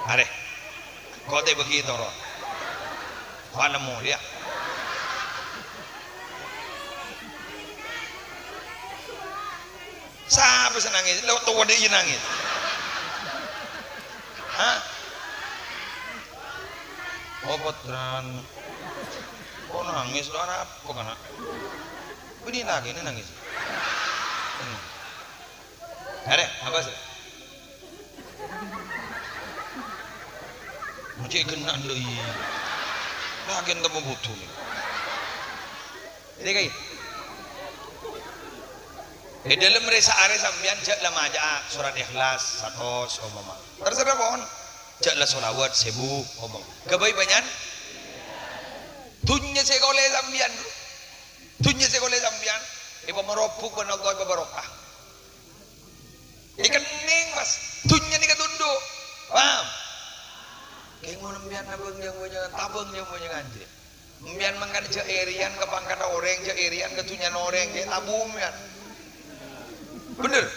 arè. Kote bagi toro. Wa nemmo, ya. Sapa sè nangis? Lo tuwa dhi' nangis. Hah? Oh, potran. Kok nangis? Lo arapa kana'? Bini lagi ini nangis. Hmm. Arè, apa sih? Mesti kena ndoi. Lagi tempo butuh nih. Jadi kayak È dâlem rè-saarè sampèyan jhâ' la maca'a sorat Ikhlas satos, omama. Terserah pon. Jhâ' la sholawat sèbu, omama. Ghâbây bânnya'. Dhunnya sè èkaollè sampèyan, dhunnya sè èkaollè sampèyan, èpamarobuk bân Allah, èpabarokah. Èkennèng, Mas. Dhunnya nèka tundhu'. Paham? Kèng mon sampèyan nabâng jâng-bânjângan, tabâng jâng-bânjângan, jè. Sampèyan mangkana jhâ' èrèyan ka pangkaddhâ orèng, jhâ' èrèyan ka dhunnyana orèng, jhâ' tabu sampèyan. Bhender?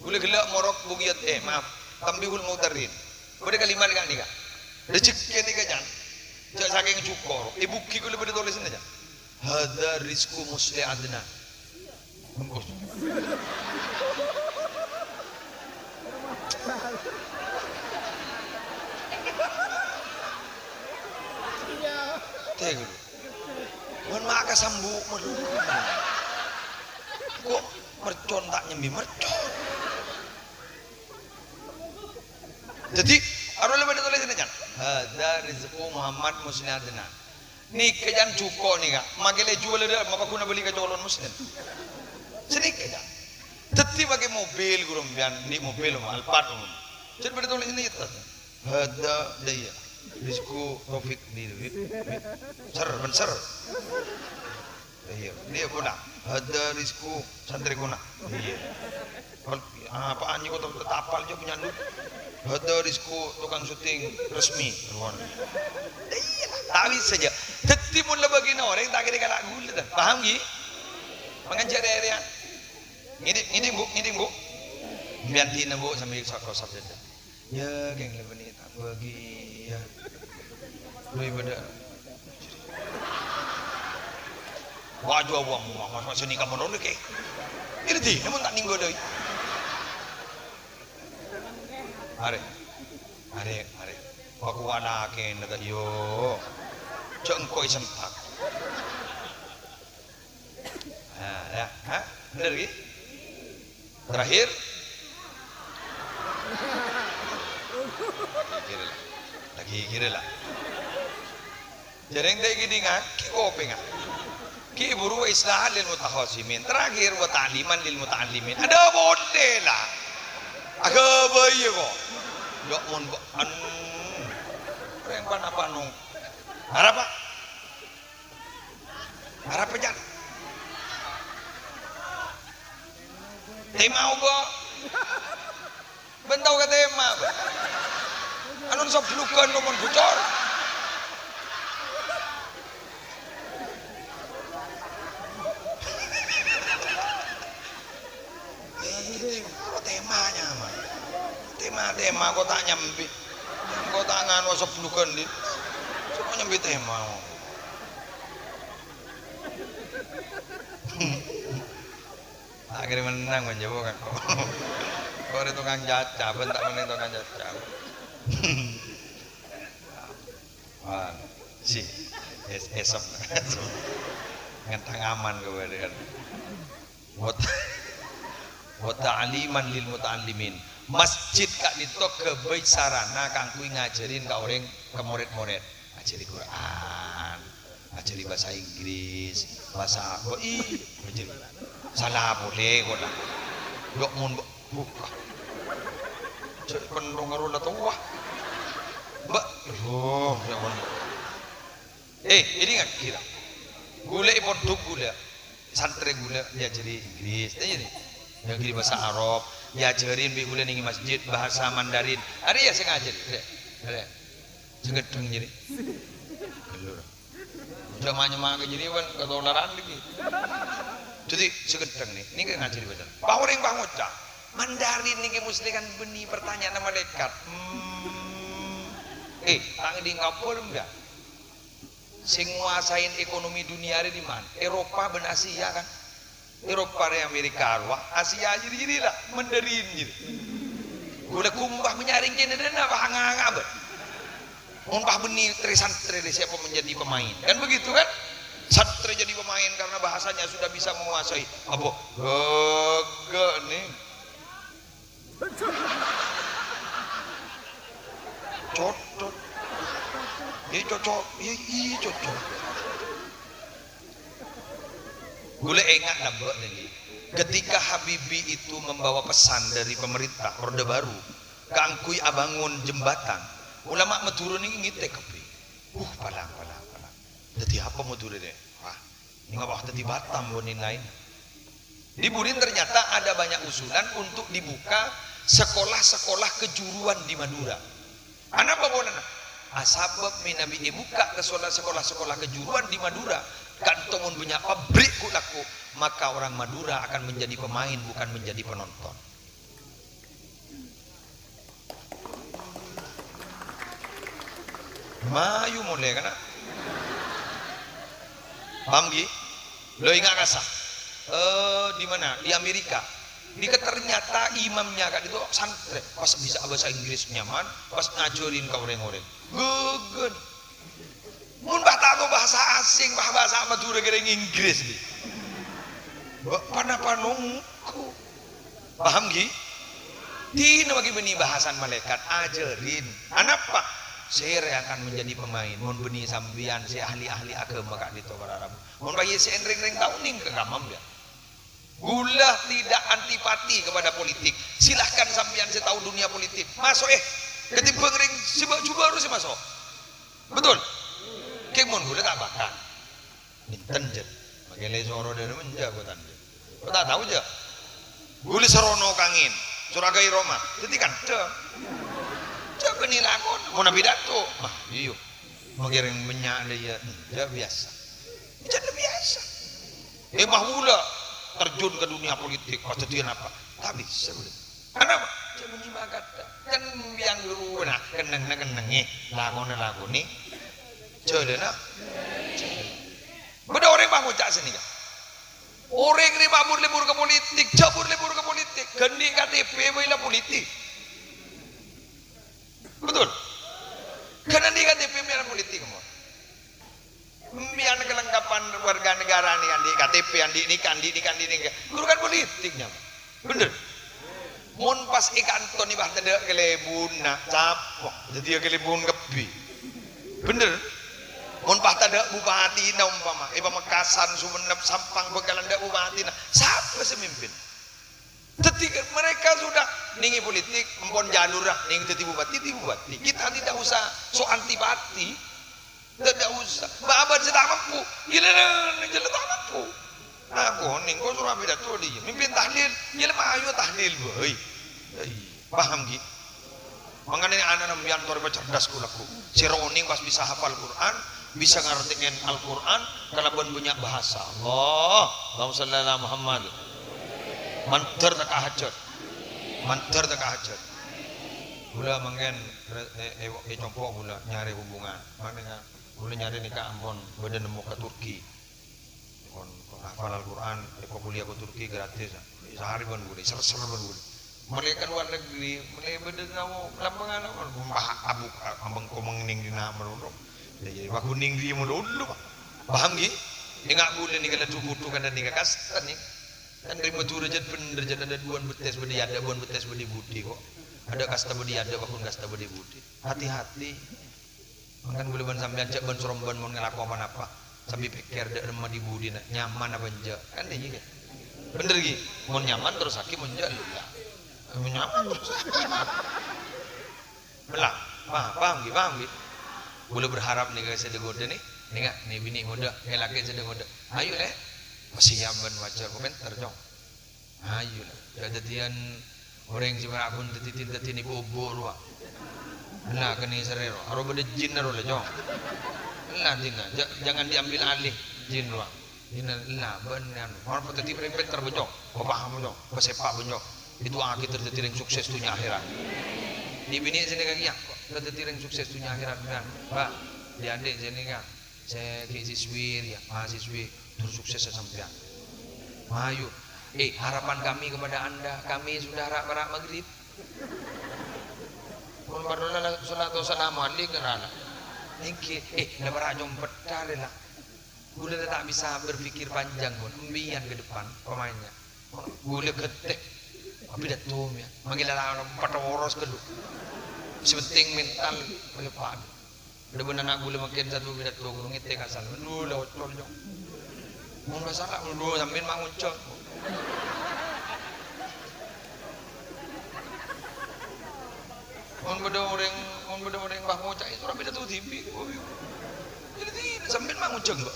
Ghulâ ghellâ' morok bugiyat, eh, maaf, Tanbihul Mughtarrin. Bâdâ kalimat ka'nèka. Rejhekkè nèka, Jan. Jhâ' sakèng jhuko'. È buggi ghulâ bâdâ tolèsanna, Jan. Hadza rizqu Musli Adnan. Bungkus. Tèghâl. Mon ma' kasambu', mon. Kok mercon ta' nyembi mercon. Dhâddhi, arowa la bâdâ tolèsanna, Jan. Hadza rizqu Muhammad Musli Adnan. Nèka, Jan, jhuko' nèka. Makè lè jhuwâl dâ', mapa ghuna bâli ka colon Muslim? Sanèka, Jan. Dhâddhi makè mobil, ghuru sampèyan, andi' mobil, Alphard, Jan, bâdâ tolèsanna, Jan. Hadza, dâ' iyâ. Rizqu Taufik di, di, di. Ser, bân ser. Iyâ, andi' kona. Hadza rizqu santrè kona. Iyâ. Apaan jhuko' ta' apal jhuko' nyandhu. Hadza rizqu tukang syuting resmi. Iyâ, ta' bisa jhâ'. Dhâddhi mon la bâgiyân orèng ta' kèra kala' ghulâ, ta'. Paham, ghi? Mangkana jhâ' rè-èrèyan. Ngèdhing, ngèdhing, Bu, ngèdhing, Bu. Sampèyan dinah, Bu, sambi sakosap dâdâ. Yâ, kèng lè bânnè ta' bâgi, yâ. Doi bâdâ. Wah, jhâ' wong, wong, wong, sè nèka mon nèka. Iri di, namun ta' nèngghu doi. Arè. Arè, arè. Pakowa lakèna ta' iyâ. Jhâ' engko' èsempak. Nah, yâ. Hah? Bhender, ghi? Terakhir. Lagi kira lah. Lagi kira lah. Jhâreng ta' èkèdingngaghi kopèngnga. Ghi' buru islahan lil mutakhasimin. Terakhir, wa ta'liman lil muta'allimin. Adâ' boleh lah. Aghâbây kok. Yâ mon kok. Anu. Rèng pan apa nong? Arapa? Arapa, Jan? Tèma obâ. Bân tao ka tèma, bân. Anu soblugân kok mon bocor. Eh, kok tèma nyamana? Tèma, tèma kok ta' nyambi. Kok ta' nganu soblugân, Dit. Sapa nyambi tèma? Akhirnya menang menjawab kan. Kok ada tukang caca, bân ta' menang tukang caca. Wah, si, es-, esok. Ngentang aman kemarin. Wa ta-, wa ta'liman lil muta'allimin. Masjid ka'dinto ghâbây sarana kaangghuy ngajhârin ka orèng, ka morèd-morèd. Ajhâri Quran, ajhâri bhâsa Inggris, bhâsa apa? Ih, ajhâri. Sala polè, kok, la. Yok, mon, bu-, buka. Cè' kentong karo la towa. Mbak, oh, ya ampon. Eh, ini nggak kira. Ghulâ è pondhuk ghulâ. Santrè ghulâ èajhâri Inggris, èajhâri. Èajhâri bhâsa Arab, èajhâri bi' ghulâ nèng è masjid bhâsa Mandarin. Arèya sè ngajhâri, rè. Rè. Sè ghâddhâng jârèya. Ghellor. Jhâ' ma-nyamana jârèya, wan, katolaran nèka. Dhâddhi, sè ghâddhâng nè, nèka ngajhâri bhâsa. Pas orèng pas ngoca', "Mandarin nèka mesti kan bânnè pertanyaan malaèkat." Hmm. Eh, ta' ngèdhing kabhâr, enggak? Sè nguasaè ekonomi dunia arè dimma? Eropa bân Asia, kan? Eropa rè Amerika rowa, Asia jârèya, jârèya la, Mandarin jârèya. Ghulâ kumpa manyarèng kènè dâ' enna' pas nganga', bân. Mon pas bânnè trè-santrè rè, siapa menjadi pemain? Kan begitu, kan? Santrè jadi pemain karena bahasanya sudah bisa menguasai. Apa? Ghâghâ, nè. Cocok. Iyâ, cocok. Iyâ, iyâ, cocok. Ghulâ enga' lambâ' nèka. Ketika Habibie itu membawa pesan dari pemerintah Orde Baru kaangghuy abângon jembatan, ulama Madhurâ nèka ngètè kabbhi. Uh, palang, palang, palang. Dhâddhi apa Madhurâ nè? Wah, Nèng apa dhâddhi Batam bân laèn-laèn. Di Burin ternyata ada banyak usulan untuk dibuka sekolah-sekolah kejuruan di Madura. Anapa polana? Ah, sabâb mènabi èbukka' ka sola-, sekolah-sekolah kejuruan di Madura, ka'dinto mon bânnya' pabrik ghu' lako, maka orang Madura akan menjadi pemain, bukan menjadi penonton. Mayu molè, kana'. Paham, ghi? Lo, enga' kassa'. Eh, di mana? Di Amerika. Nèka ternyata imamnya ka'dinto santrè. Pas bisa bhâsa Inggris nyaman, pas ngajhârin ka orèng-orèng. Ghâghâ. Mon bâ' ta' tao bhâsa asing, bhâ-, bhâsa Madhurâ kèrèng Inggris, ghi. Bâ-, pana-pana ongghu. Paham, ghi? Dinah maghi bânnè bhâsana malaèkat, ajhârin. Anapa? Sèra akan menjadi pemain, mon bânnè sampèyan sè ahli-ahli aghâma ka'dinto para rabu. Mon bânnè sè rèng-rèng tao nèng ka kamam, ya. Ghulâ tidak antipati kepada politik. Silahkan sampèyan sè tao dunia politik. Maso', eh, ketimbang rèng sè bâ-, jhubâ' harus sè maso'. Betul? Kèng mon ghulâ ta' bâkal. Bhunten, Jhâ'. Makè lè soro dâri menja' kotana, Jhâ'. Kok ta' tao, Jhâ'? Ghulâ sarono kangèn, soro aghâbây roma. Dhâddhi kandhâng. Jhâ' bânnè lakon, mon apidato. Mah, iyâ. Makè rèng bânnya' lè, iyâ. Jhâ' biyasa. Jhâ' biyasa. Eh, mah ghulâ terjun ke dunia politik, pas dhâddhiyâ napa? Ta' bisa, ghulâ. Anapa? Jhâ' bânnè makaddhâ. Kan biang guru, nah, kennengnga kennengngè, lakona lakonè. Jhâlâna. Bâdâ orèng pas ngoca' sanèka. Orèng rè ma' bur-lebur ka politik, jhâ' bur-lebur ka politik. Ghândhi' K T P bhâi la politik. Betul? Ghândhi' K T P bhâi la politik, mon. Sampèyan kelengkapan warga negara nèka, andi' K T P, andi' nèka, andi' nèka, andi' nèka. Urusan politik, nyaman. Bhender? Mon pas è kanto nèka, pas tadâ' kalèbunna, capo'. Dhâddhiyâ kalèbun kabbhi. Bhender? Mon pas tadâ' bupatina, ompama, è Pamekasan, Sumenep, Sampang, bhâkal tadâ' bupatina. Sapa sè mimpin? Dhâddhi, mereka sudah nèng è politik, ampon jalurra, nèng dhâddhi bupati, dhâddhi bupati. Kita tidak usah sok antipati. Tidak usah. Bâbâna sè ta' mampu, iyâ lè, lè, lè, jhâ' ta' mampu. Nah, konèng, kok soro apidato dhi, mimpin tahlil, iyâ lè, mayu tahlil bhâi. Iyâ, paham, ghi? Mangkana ana' sampèyan torè pacerdas, ghu-lagghu. Sè ronèng pas bisa hafal Qur'an, bisa ngartèkè Al-Qur'an kalabân bânnya' bhâsa. Allah, Allahumma shalli ala Muhammad. Mandhâr tekka hajhât. Mandhâr tekka hajhât. Ghulâ mangkèn, è, è, è compo' ghulâ nyarè hubungan. Mangkana ghulâ nyarè nèka ampon bâdâ nemmo ka Turki. Kon, kon hafal Al-Qur'an, èpakuliah ka Turki gratis, ah. Saarè bân ghulâ, ser-ser bân ghulâ. Mèlè ka luar negeri, mèlè bâdâ nyawa, lambangan apa? Mbah, abu, abang komeng nèng dina' malolo. Jadi, wa kuning dhi malolo, Pak. Paham, ghi? Enga' ghulâ nèka la du-, budu kan nèka kasta, nè. Kan rè Madhurâ jhât bhender, jhât adâ' duwân bettès bâdâ è adâ', duwân bettès bâdâ è budi, kok. Adâ' kasta bâdâ è adâ', wa kun kasta bâdâ è budi. Hati-hati. Mangkana bulâ bân sampèyan jhâ' bân-sorombân mon ngalako pa-napa, sambi pèkkèr dâ' remma dhi-budina, nyaman apa enjâ'. Kan iyâ, kan? Bhender, ghi? Mon nyaman terrossaghi, mon enjâ', la. Mon nyaman terrossaghi. Bella, pa-, paham, ghi? Paham, ghi? Bulâ berharap nèka sè dâ-ngodâ nè, nèka, nè binè' ngodâ, nè lakè' sè dâ-ngodâ. Ayo, Lè'. Siap bân wajar, kok pènter, Cong. Ayo, la. Jhâ' dhâddhiyân orèng sè mara' ghun dhâddhi, dhâddhiyân ibu-ibu rowa. La, kennèng sèrrè rowa. Aro bâdâ jin aro la, Cong. La, dina. Ja-, jangan diambil alih jin rowa. Dina, la, bân, anu. Mara' dhâddhi orèng pènter, bân, Cong. Bâ paham, bân, Cong. Bâ sepa', bân, Cong. Èdu'aaghi ter dhâddhi orèng sukses dhunnya akhèrat. Dhi' binè' sè nèka kèya, ter dhâddhi orèng sukses dhunnya akhèrat, bân. Bâ, dhi' andi' sè nèka. Sè ghi' siswi rèya, mahasiswi, dur sukses sampèyan. Mayu. Eh, harapan kami kepada Anda, kami sudah ra-, ra-, maghrib. Pon parlo la-, la-, salat, salam alaikum, ra-, la-. Èngghi, eh, la para' nyompetta rè la. Bulâ la ta' bisa berpikir panjang, pon. Empèyan ke depan, pemainnya. Bulâ ghâtè. Apidato, ya. Mangkèn la, la, patoros ghâllu. Sè penting mental, mangkèn, Pak. Bâdâ bân ana' bulâ mangkèn satu pidato ghuru ngètè kasal. Lu, la ocol, Cong. Mon masalah, lu, sampèyan ma' ngoncong. Mon bâdâ orèng, mon bâdâ orèng pas ngoca', "Eh, soro pidato dhibi'." Jadi, sampèyan ma' ngoncong, Mbak.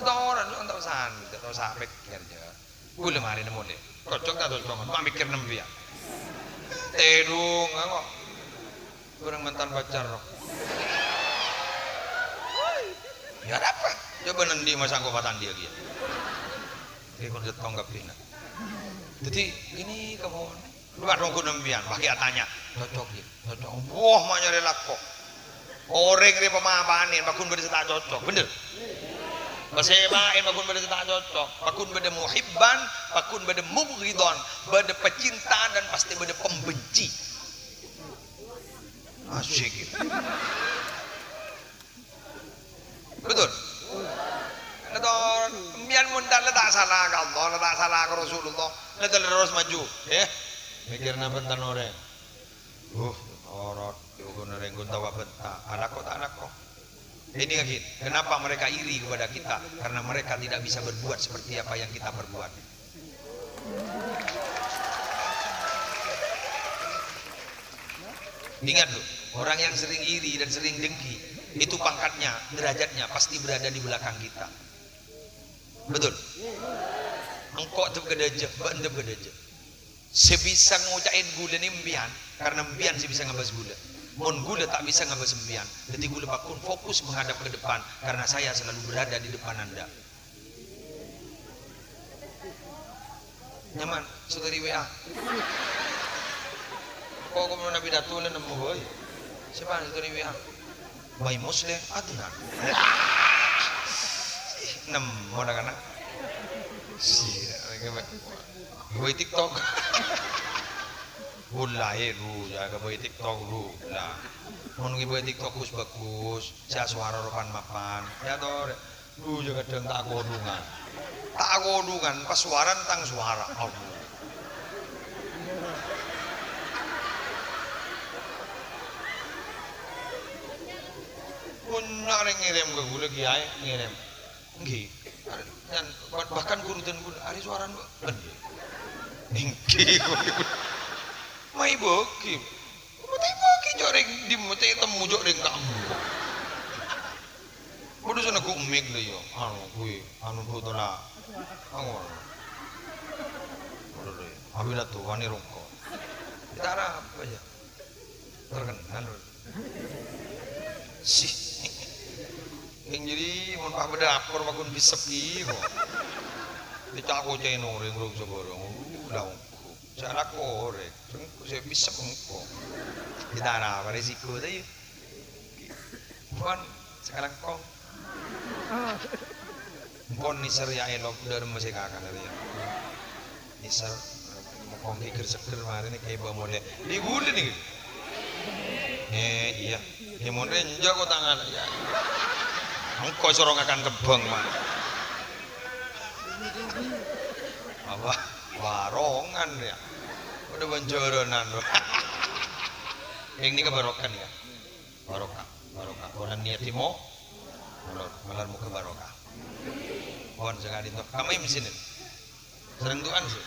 Ketoran, Cong, ta' osa, ta' osa pèkkèr, jâ. Bulâ marèna molè. Cocok ta' cocok? Ma' mèkkèr nembiya. Tèdung, kok. Bhâreng mantan pacar, roh. Ya, arapa? Coba nanti masa engko' patandhi lagi, ya. Ini kon settong kabbhi, nah. Jadi, ini kamu, lu adong ku nembiyan, pakai atanya. Cocok, ya? Cocok. Wah, ma' nyarè lako. Orèng rè pamapanè, paghun bâdâ sè ta' cocok, bhender? Pasèpaè paghun bâdâ sè ta' cocok, paghun bâdâ muhibban, paghun bâdâ mubghidhan, bâdâ pecinta dan pasti bâdâ pembenci. Asyik. Betul? Betul. Biyan mon ta' la ta' sala ka Allah, la ta' sala ka Rasulullah, la ta' terros maju, ya. Mèkkèrna bhunten orèng. Uh, orot, yukun renggun tawa benta. Alako ta' alako? Ini lagi, kenapa mereka iri kepada kita? Karena mereka tidak bisa berbuat seperti apa yang kita perbuat. Ingat, loh, orang yang sering iri dan sering dengki, itu pangkatnya, derajatnya pasti berada di belakang kita. Betul? Engko' dep ka dâjâ, bâ'na dep ka dâjâ. Sè bisa ngoca'è ghulâ nè empèyan, karena empèyan sè bisa ngabâs ghulâ. Mon ghulâ ta' bisa ngabâs empèyan, dhâddhi ghulâ paghun fokus menghadap ke depan, karena saya selalu berada di depan Anda. Nyaman, story W A. Kok, kok mau nabi datu, lah nemmo, boy. Siapa story W A? Bae Musleh Adnan. Nemmo na kana. Si, boy TikTok. Bolae lu, ya, ke boy TikTok lu. Lah, mon ngi boy TikTok bagus-bagus, sè suara ropan mapan. Ya, to, Rek? Lu, ya, kadhâng ta' kodhungan. Ta' kodhungan, pas suaran tang suara. Allah. Punya rek ngirim ke ghulâ, Kiai, ngirim. Ngghi. Kan, bah-, bahkan ghuru dân ghulâ, "Arè suaran, Pak." Ngghi. Mai bagi. Mate bagi jok rek, di mate temu jok rek kamu. Padha sana ku mik lho ya. Anu kuwi, anu botol la. Angor. Padha lho ya. Abi la tuwa ni rongko. Kita apa ya? Terkenal. Si. Yang jadi, mon pas beda lapor, bakun bisep ki, kok. Dicako ceno, reng, rong, seborong. Uh, lah, ongko. Saya lako, rek. Sè bisa engko'. Ditara apa resiko ta, yâ? Pon, sakalangkong. Pon nèser ya elok, dârem masih kakak dari ya. Nèser, kongki ger-seger mari nih kayak bawa model. Di gula nih. Eh, iya. Ini mau renjo kok tangan. Ya. Engko' soro ngakan kembang, Mak. Apa? Warongan ya. Udah banjoronan. Yang ini kebarokan ya. Barokah. Barokah. Pon niyat mo-, molor. Malar moghâ barokah. Pon sè ka'dinto. Kamma mèsèn. Sareng du'an sè.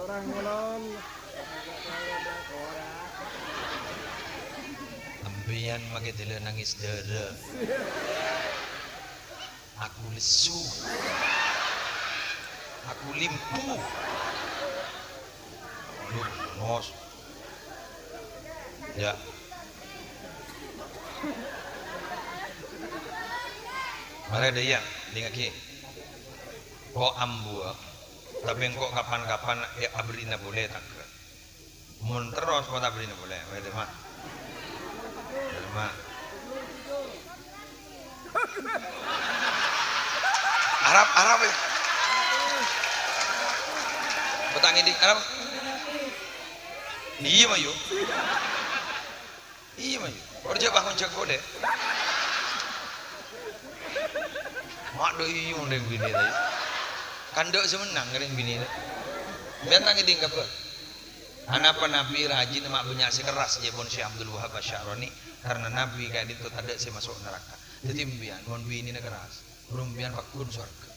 Ora ngolon. Sampèyan makè dâlâ nangès dârâ. Aku lesu. Aku limpu. Lurus. Ya. Marè dâ' iyâ, dingngaghi. Ko' ambuwâ, tapè engko' kapan-kapan è-, abherri'na polè tangghâ. Mon terros, ko' ta' abherri'na polè. Marè dâ', Ma'. Dâ', Ma'. Arap, Arap, ya. Petang ini, Arap. Iyâ, mayu. Iyâ, mayu. Kerja bangun jago deh. Mak do iyung deng bini tadi. Kandek semenang deng bini tadi. Biar nang ini enggak. Anapa Nabi rajin mak banyak sè kerras, jâ' pon Syekh Abdul Wahab Asy-Sya'rani, karena Nabi ka'dinto tadâ' sè maso' naraka. Dhâddhi, empèyan, mon binèna kerras, bhuru empèyan pagghun sowarghâ.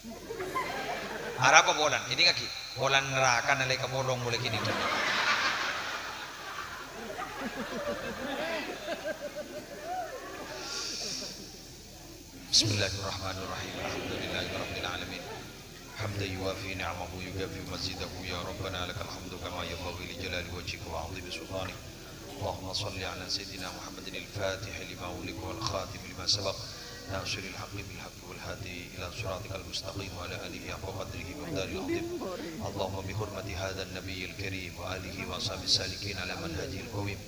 Arapa polana? Ini ngaghi, polana naraka nalèka polong molaè kènè' dhâlem. Bismillahirrahmanirrahim. Alhamdulillahirabbil alamin. حمدا يوافي نعمه ويكافئ مزيده. يا ربنا لك الحمد كما ينبغي لجلال وجهك وعظيم سلطانك. اللهم صل على سيدنا محمد الفاتح لما أغلق والخاتم لما سبق ناصر الحق بالحق والهادي إلى صراطك المستقيم وعلى آله حق قدره ومقداره العظيم. اللهم بحرمة هذا النبي الكريم وآله وأصحابه السالكين على منهجه القويم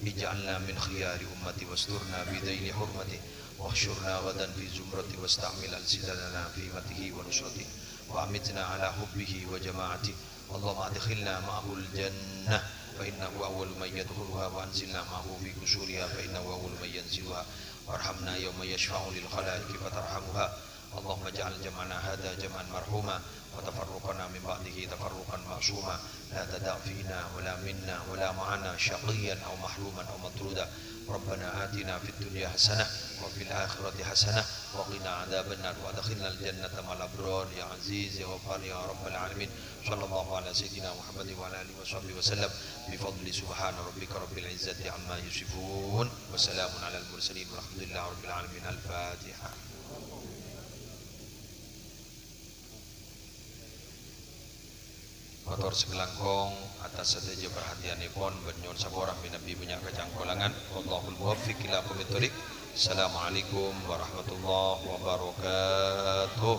اجعلنا من خيار أمته واسترنا بذيل حرمته واحشرنا غدا في زمرته واستعمل ألسنتنا في مدحه ونصرته وأمتنا على حبه وجماعته. اللهم أدخلنا معه الجنة فإنه أول من يدخلها وأنزلنا معه في قصورها فإنه أول من ينزلها وارحمنا يوم يشفع للخلائق فترحمها. اللهم اجعل جمعنا هذا جمعا مرحوما وتفرقنا من بعده تفرقا معصوما لا تدع فينا ولا منا ولا معنا شقيا أو محروما أو مطرودا. ربنا آتنا في الدنيا حسنة وفي الآخرة حسنة وقنا عذاب النار وأدخلنا الجنة مع الأبرار يا عزيز يا غفار يا رب العالمين. صلى الله على سيدنا محمد وعلى آله وصحبه وسلم بفضل سبحان ربك رب العزة عما يصفون وسلام على المرسلين والحمد لله رب العالمين. الفاتحة. Mator sakalangkong atas sadhâjâ parhatèyanèpon bân nyo'on saporah mènabi bânnya' kacangkolangan. Wallahul muwaffiq ila aqwamit thoriq. Assalamualaikum warahmatullahi wabarakatuh.